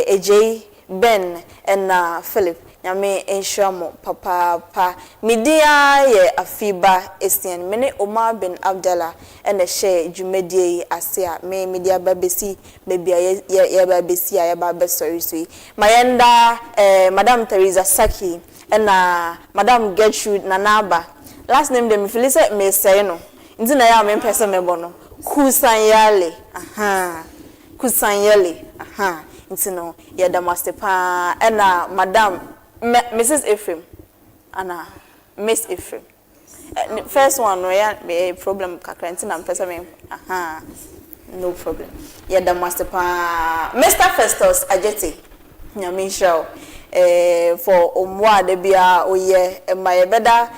Egyei Ben ɛna Philip. Nyame nhyira mo papaapa. Me din ara yɛ Afiba Essien. Me ne Omar bin Abdallah ɛna ɛhyɛ dwumadie yi ase a me mede aba bɛsi baabi a yɛ yɛba bɛsi a yɛba abɛsɔre so yi. Ma yɛnda Madam Theresa Saki ɛna Madam Gertrude Nanaba. Last name deɛ, mefili sɛ mesɛe no nti na ɛyɛ a mempɛ sɛ mɛbɔ no. Kusanyale, aha, Kusanyale, aha. Nti no yɛda mo ase paa. Ɛna Madam Mrs Ephraim ana Miss Ephraim. First one no ɛyɛ problem kakra nti na mpɛ sɛ me, aha, no problem. Yɛda mo ase paa. Mr Festus Agyete, Nyame nhyira wo for mmoa a da biara oyɛ ɛma yɛbɛda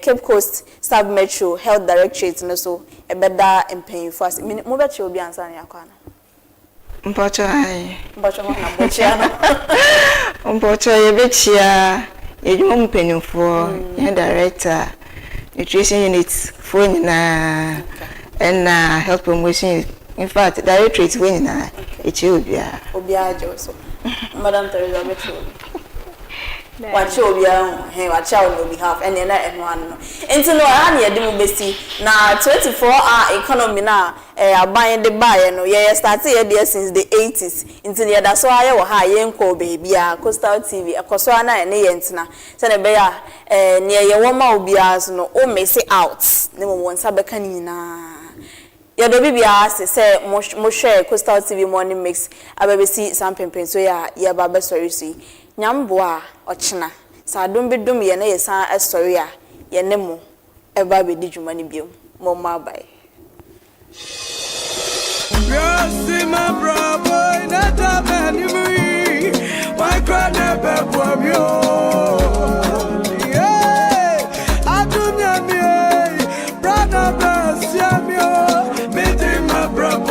Cape Coast Sub Metro Health Directorate no so. Ɛbɛda mpanyinfo ase. Mobɛkyerɛ obi ansa na yɛakɔ ana? Mpɔkyɛ ayi. Mpɔkyɛ hɔ na bɔkyia no. Mpɔkyɛ, yɛbɛkyia yɛdwuma mu mpanimfoɔ, yɛn director, nutrition unit foɔ nyinaa, ɛna health promotion unit, in fact directorate foɔ nyinaa, yɛkyia obiara. Obiara gye wo so. Madam Teresa, wobɛkyia obi? Wakyɛ obiara ho hɛn, wakyɛ on your behalf. Ɛnneɛ na ɛno ano no nti no, ɛha na yɛde mu bɛsi. Na 24 hour economy na aban de baeɛ no, yɛyɛ start yɛ deɛ since the 80s, nti no yɛda so ara yɛwɔ ha a yɛnkɔɔ baabiara. Coastal TV ɛkɔ so ara na ɛne yɛn tena sɛdeɛ ɛbɛyɛ a neɛ yɛwɔ ma obiara so no, wo miss out na mmom wɔn nsa bɛka ne nyinaa. Yɛdɔ bibiara ase sɛ mohwɛ Coastal TV Morning Mix abɛbɛsi saa mpemprenso yi a yɛba abɛsɔre so yi. Nyamboa a ɔkyena sɛ adom bi dom yɛn na yɛsan sɔre a, yɛne mo ɛba abɛdi dwuma no biom. Mo mma abae. Wiase ma brabo.